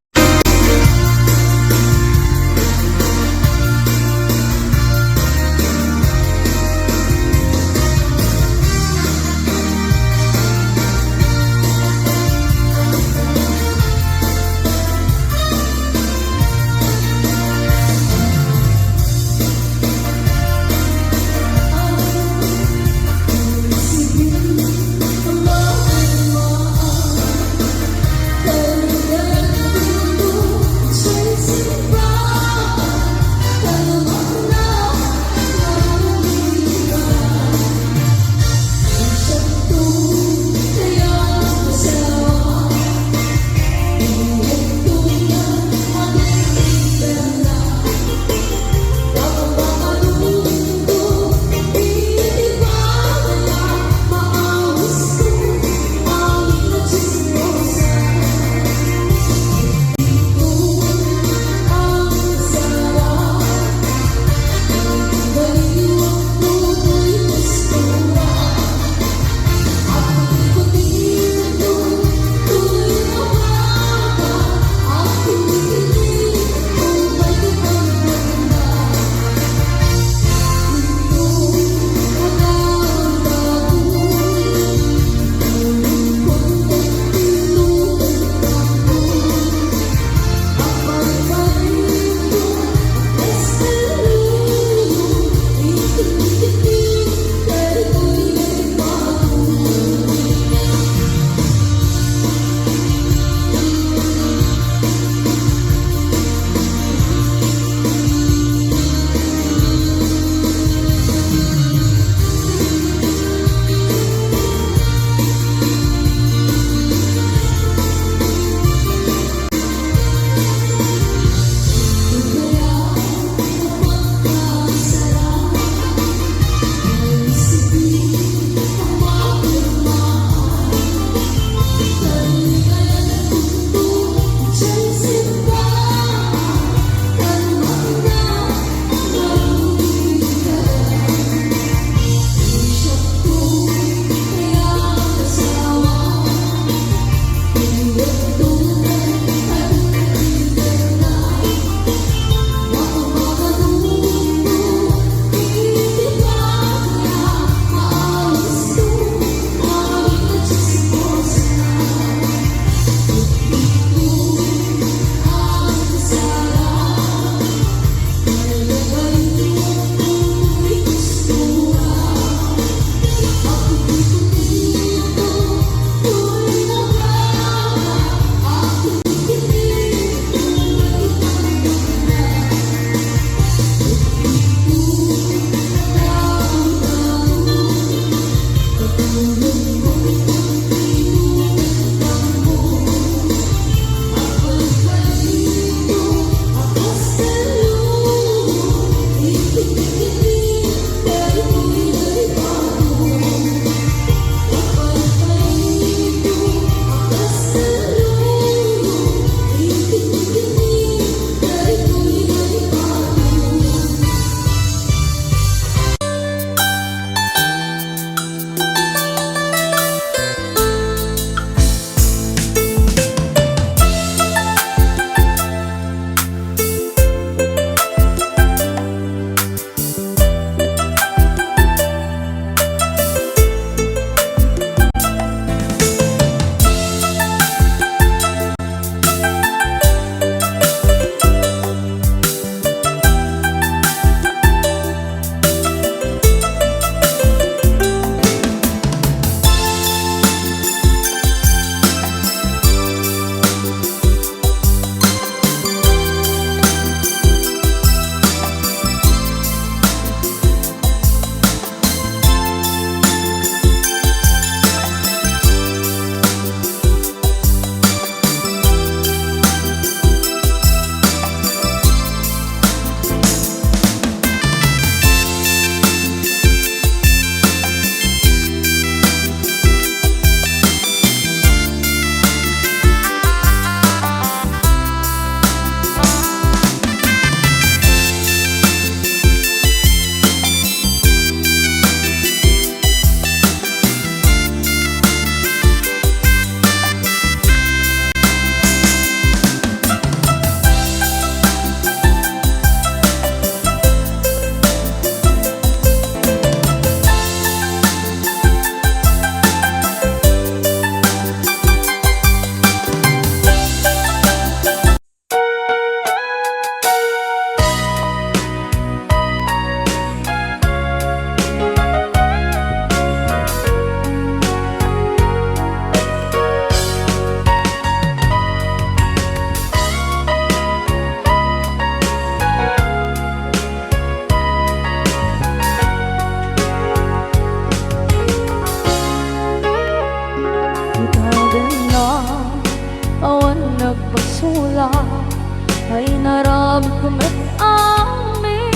Ay naramidko met amin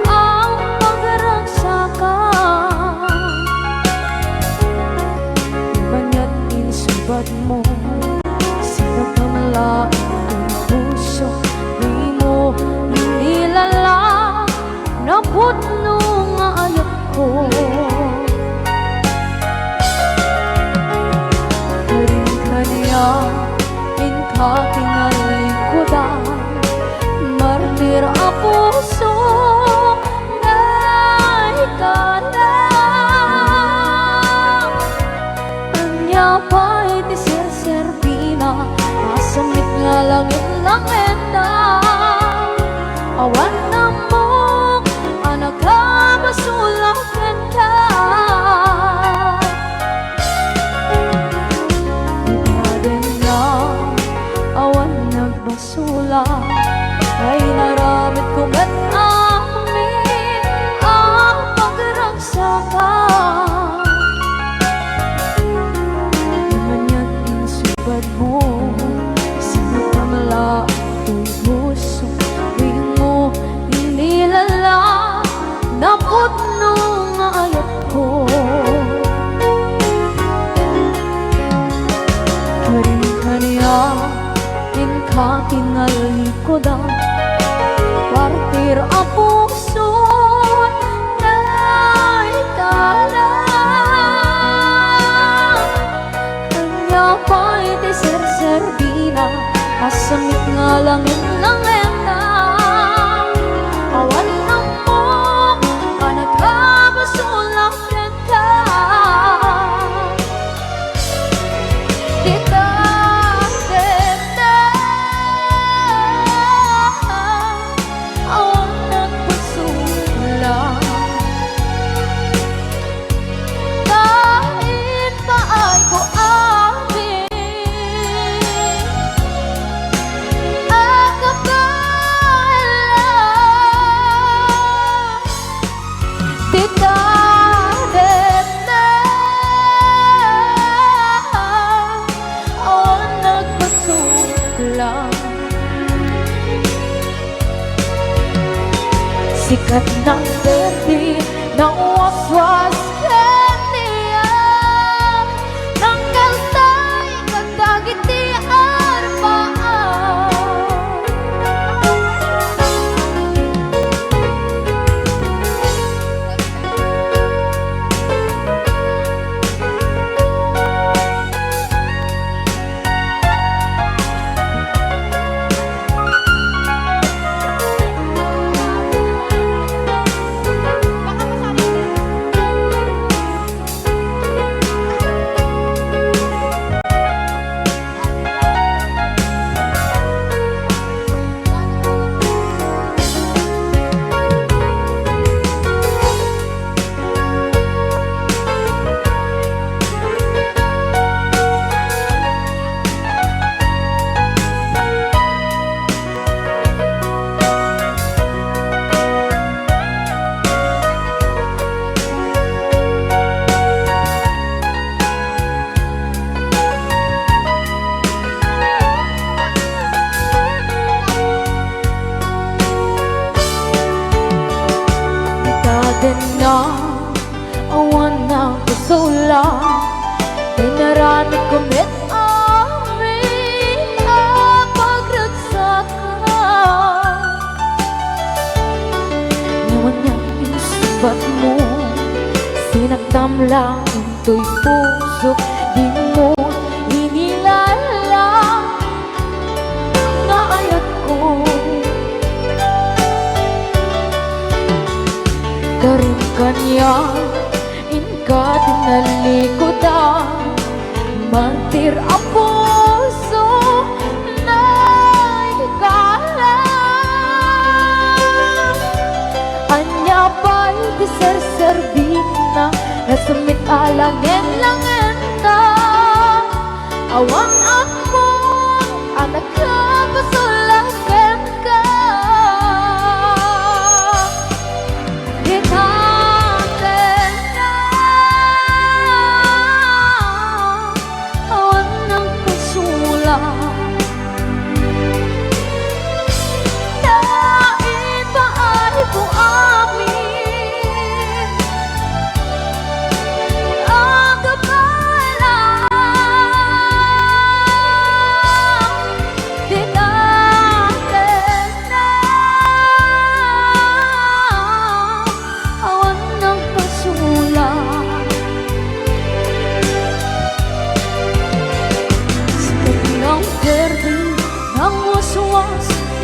a pagragsakam. Maniat insubadmo, sinagkamla ti puso, dimo inilala, napudno nga ayatko. Karin kaniak, inka tinalikudan, martir a puso, naikala. Ania pay ti serserbina, masamit nga langit-langitna. Awan ammok a nakabasolak kenka. Itadenna, awan nagbasolak, ay naramidko met amin a pagragsakam. Maniat insubadmo, sinagkamla ti puso, dimo inilala, napudno nga ayatko. Karin kaniak, inka tinalikudan, martir a puso, naikala. Ania pay ti serserbina, masamit nga langit-langitna. Awan ammok a nakabasolak kenka. Itadenna, awan nagbasolak. Ta impaayko amin a kabaelan. Ti tadenna, awan nagbasolak. Sikat nang berdi, nawaswas ken nian, nangkaltay kadagiti arpaam. Itadenna, awan nagbasolak, inaramidko met amin a pagragsakam. Ngem ania insubadmo, sinagkamla intoy pusok, dimo inilala nga ayatko. Karin kaniak, inka tinalikudan, martir a puso, naikala. Ania pay ti serserbina, nasamit a langit-langitna. Awan ammok a nakapasulak kenka. Itatenna, awan nagpasulak.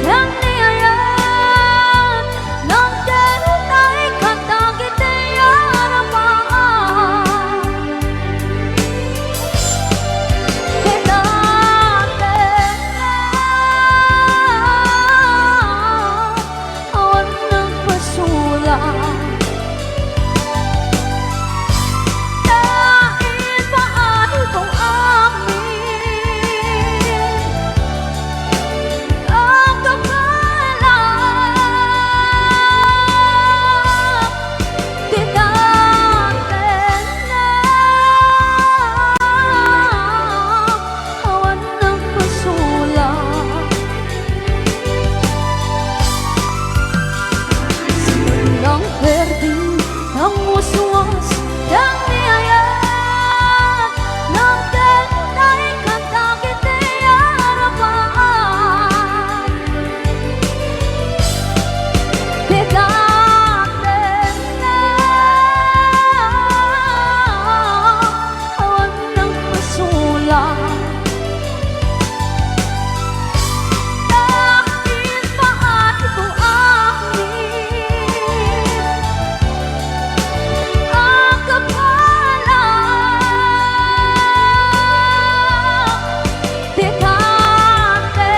Dagiti ayat, nagdaydayaw kadagiti arapaak. Ket dagiti ayat, awan nagpasulak. Ta ipaayko amin a kappala ti dagiti ayat, awan nagpasulak. Siudlong perdi, nanguswas, dagiti ayat, nagdaydayaw kadagiti arapaak. Ti dagiti ayat, awan nagpasulak. Ta ipaayko amin a kappala ti dagiti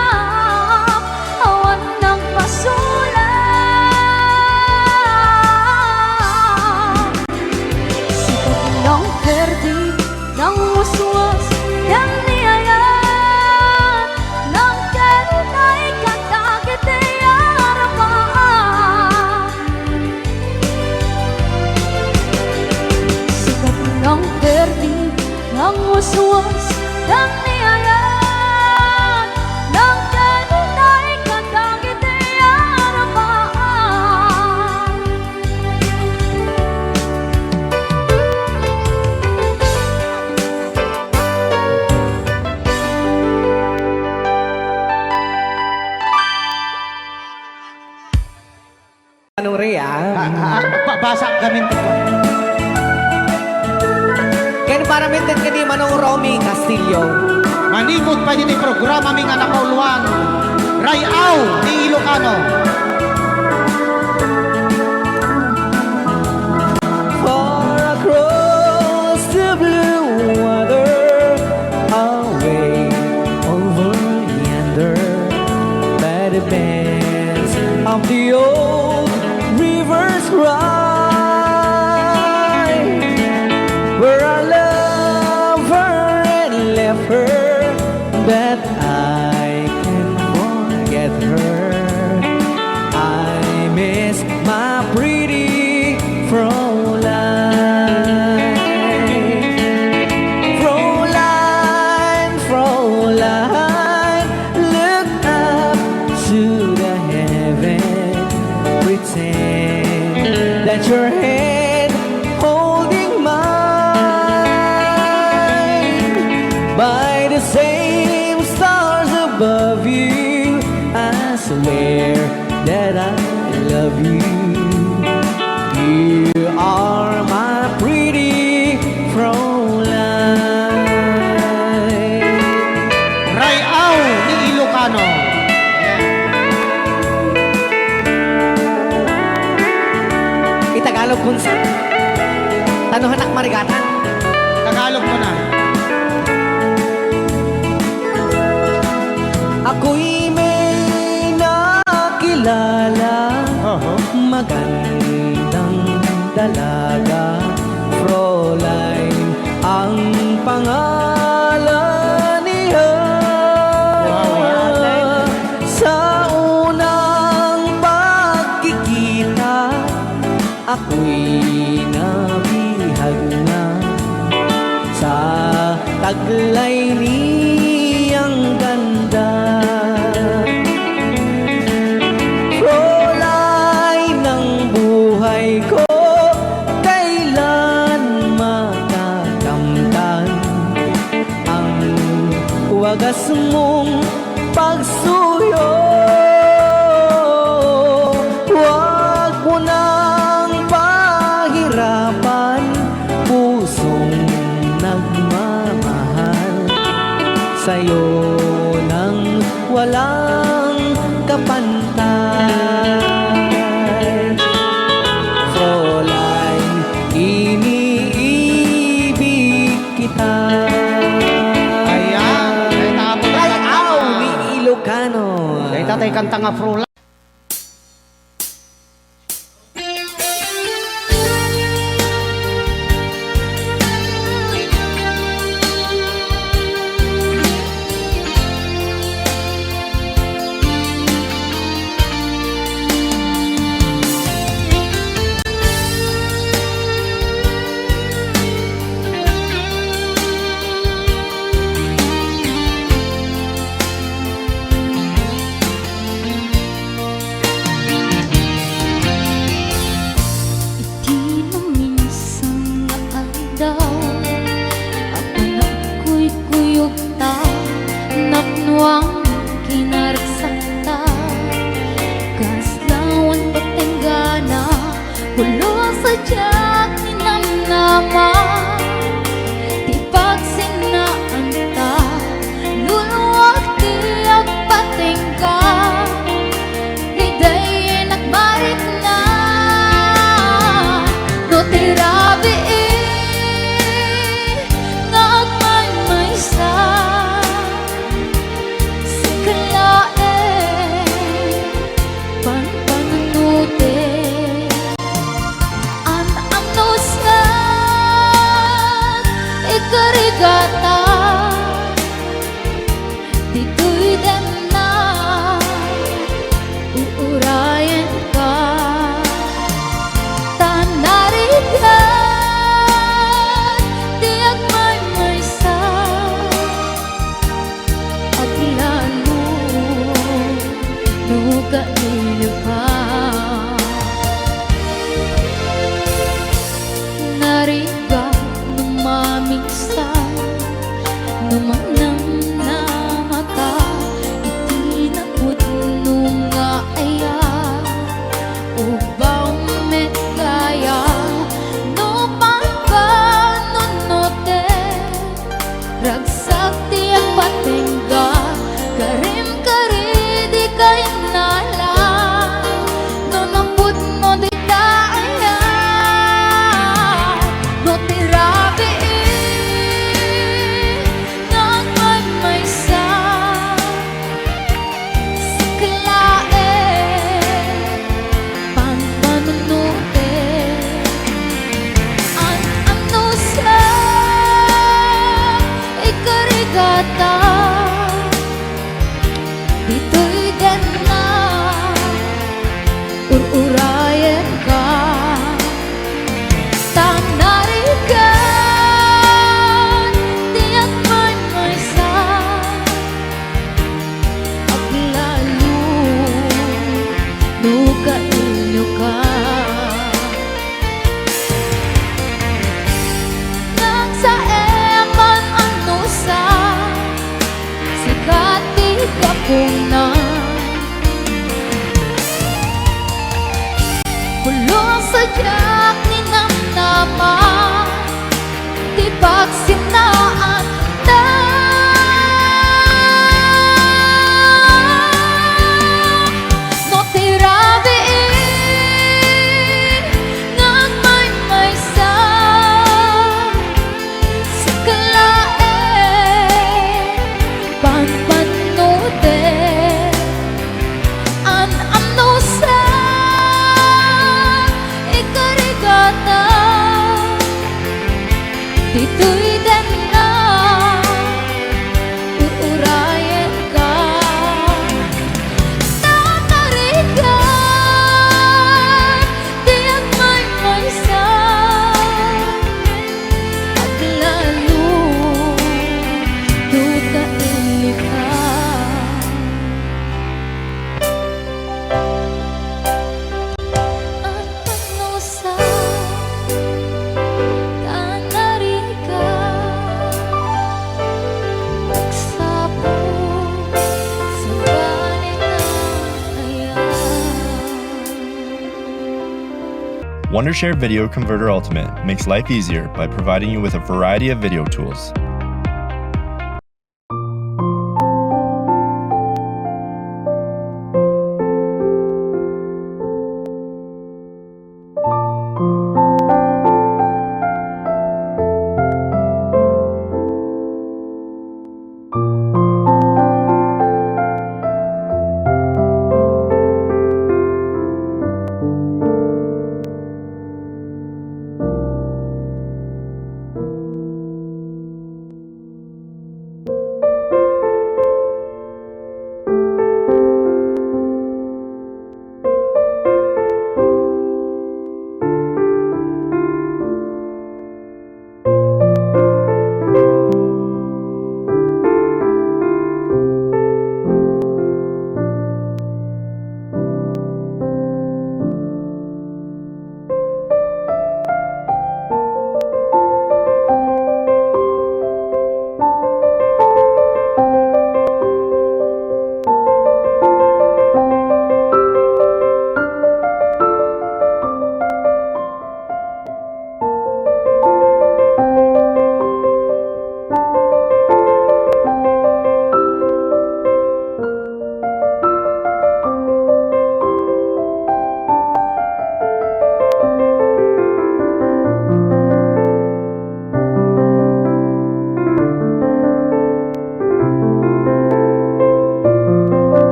ayat, awan nagpasulak. Siudlong perdi, nanguswas, dagiti ayat, nagdaydayaw kadagiti arapaak. Siudlong perdi, nanguswas, dagiti ayat, nagdaydayaw kadagiti arapaak. Manong Ray, ah. Ah, ah, ah, ba-, basa kami. Ken para met ket ni Manong Romy Castillo. Manipud pay ditoy programami nga napauluan, Ray-aw ti Ilocano. Far across the blue water, away over yonder, by the bends of the old river's cry, where I love her and left her, but I can't forget her. I miss my pretty Fräulein. Fräulein, Fräulein, look up to the heaven. Pretend that your hand holding mine by the same stars above you. I swear that I love you. You are my pretty Fräulein. Ray-aw ni Ilocano. Itagalog kun sa. Tano hanak marigatan. Tagalog mo na. Ako'y may nakilala, Aha. magandang dalaga, Fräulein ang pangalan niya. Wow. Sa unang pagkikita, ako'y nabihag na sa taglay niyang ganda. Fräulein ng buhay ko, kailan makakamtan ang wagas mong pagsuyo. Huwag mo nang pahirapan, pusong nagmamahal sa'yo. Nang walang kapantay, Fräulein, iniibig kita. Ayan, ay, tapos na. Ay, aw, ni Ilocano. Dahil tatay kanta nga Fräulein. Iti naminsan nga aldaw, a panagkuykuyogta, napnoan kinarsakta, kas lawan patenggana, pulos a diak ninamnama, ti pagsinnaanta, luluak ti agpatengga. Idiay nagmarikna, no ti rabii nga agmaymaysa, sika laeng panpanunotek. An-anus nga ikarigata, ditoy denna uurayenka. Ta narigat ti agmaymaysa, aglalo no kailiwka. Narigat no mamigsa, no manamnamaka iti napudno nga ayat. Ubaw met gayam no panpanunotek. Ragsak ti agpatengga, karim kari dika innala, no napudno dita ayat, no ti rabii nga agmaymaysa. Sika laeng panpanunotek. An-anus nga ikarigata, ditoy denna ur-urayenka. Ta narigat ti agmaymaysa, aglalo no kailiwka. Nagsaem an-anusa, sika ti gapuna. Pulos a diak ninamnama ti pagsinnaanta. No ti rabii nga agmaymaysa, sika laeng panpanunotek. An-anusa ikarigata, ditoy denna ur-urayenka. Ta narigat ti agmaymaysa, aglalo no kailiwka. An-anusa, ta narigat, agsapul, sabali nga ayat. Wondershare Video Converter Ultimate makes life easier by providing you with a variety of video tools.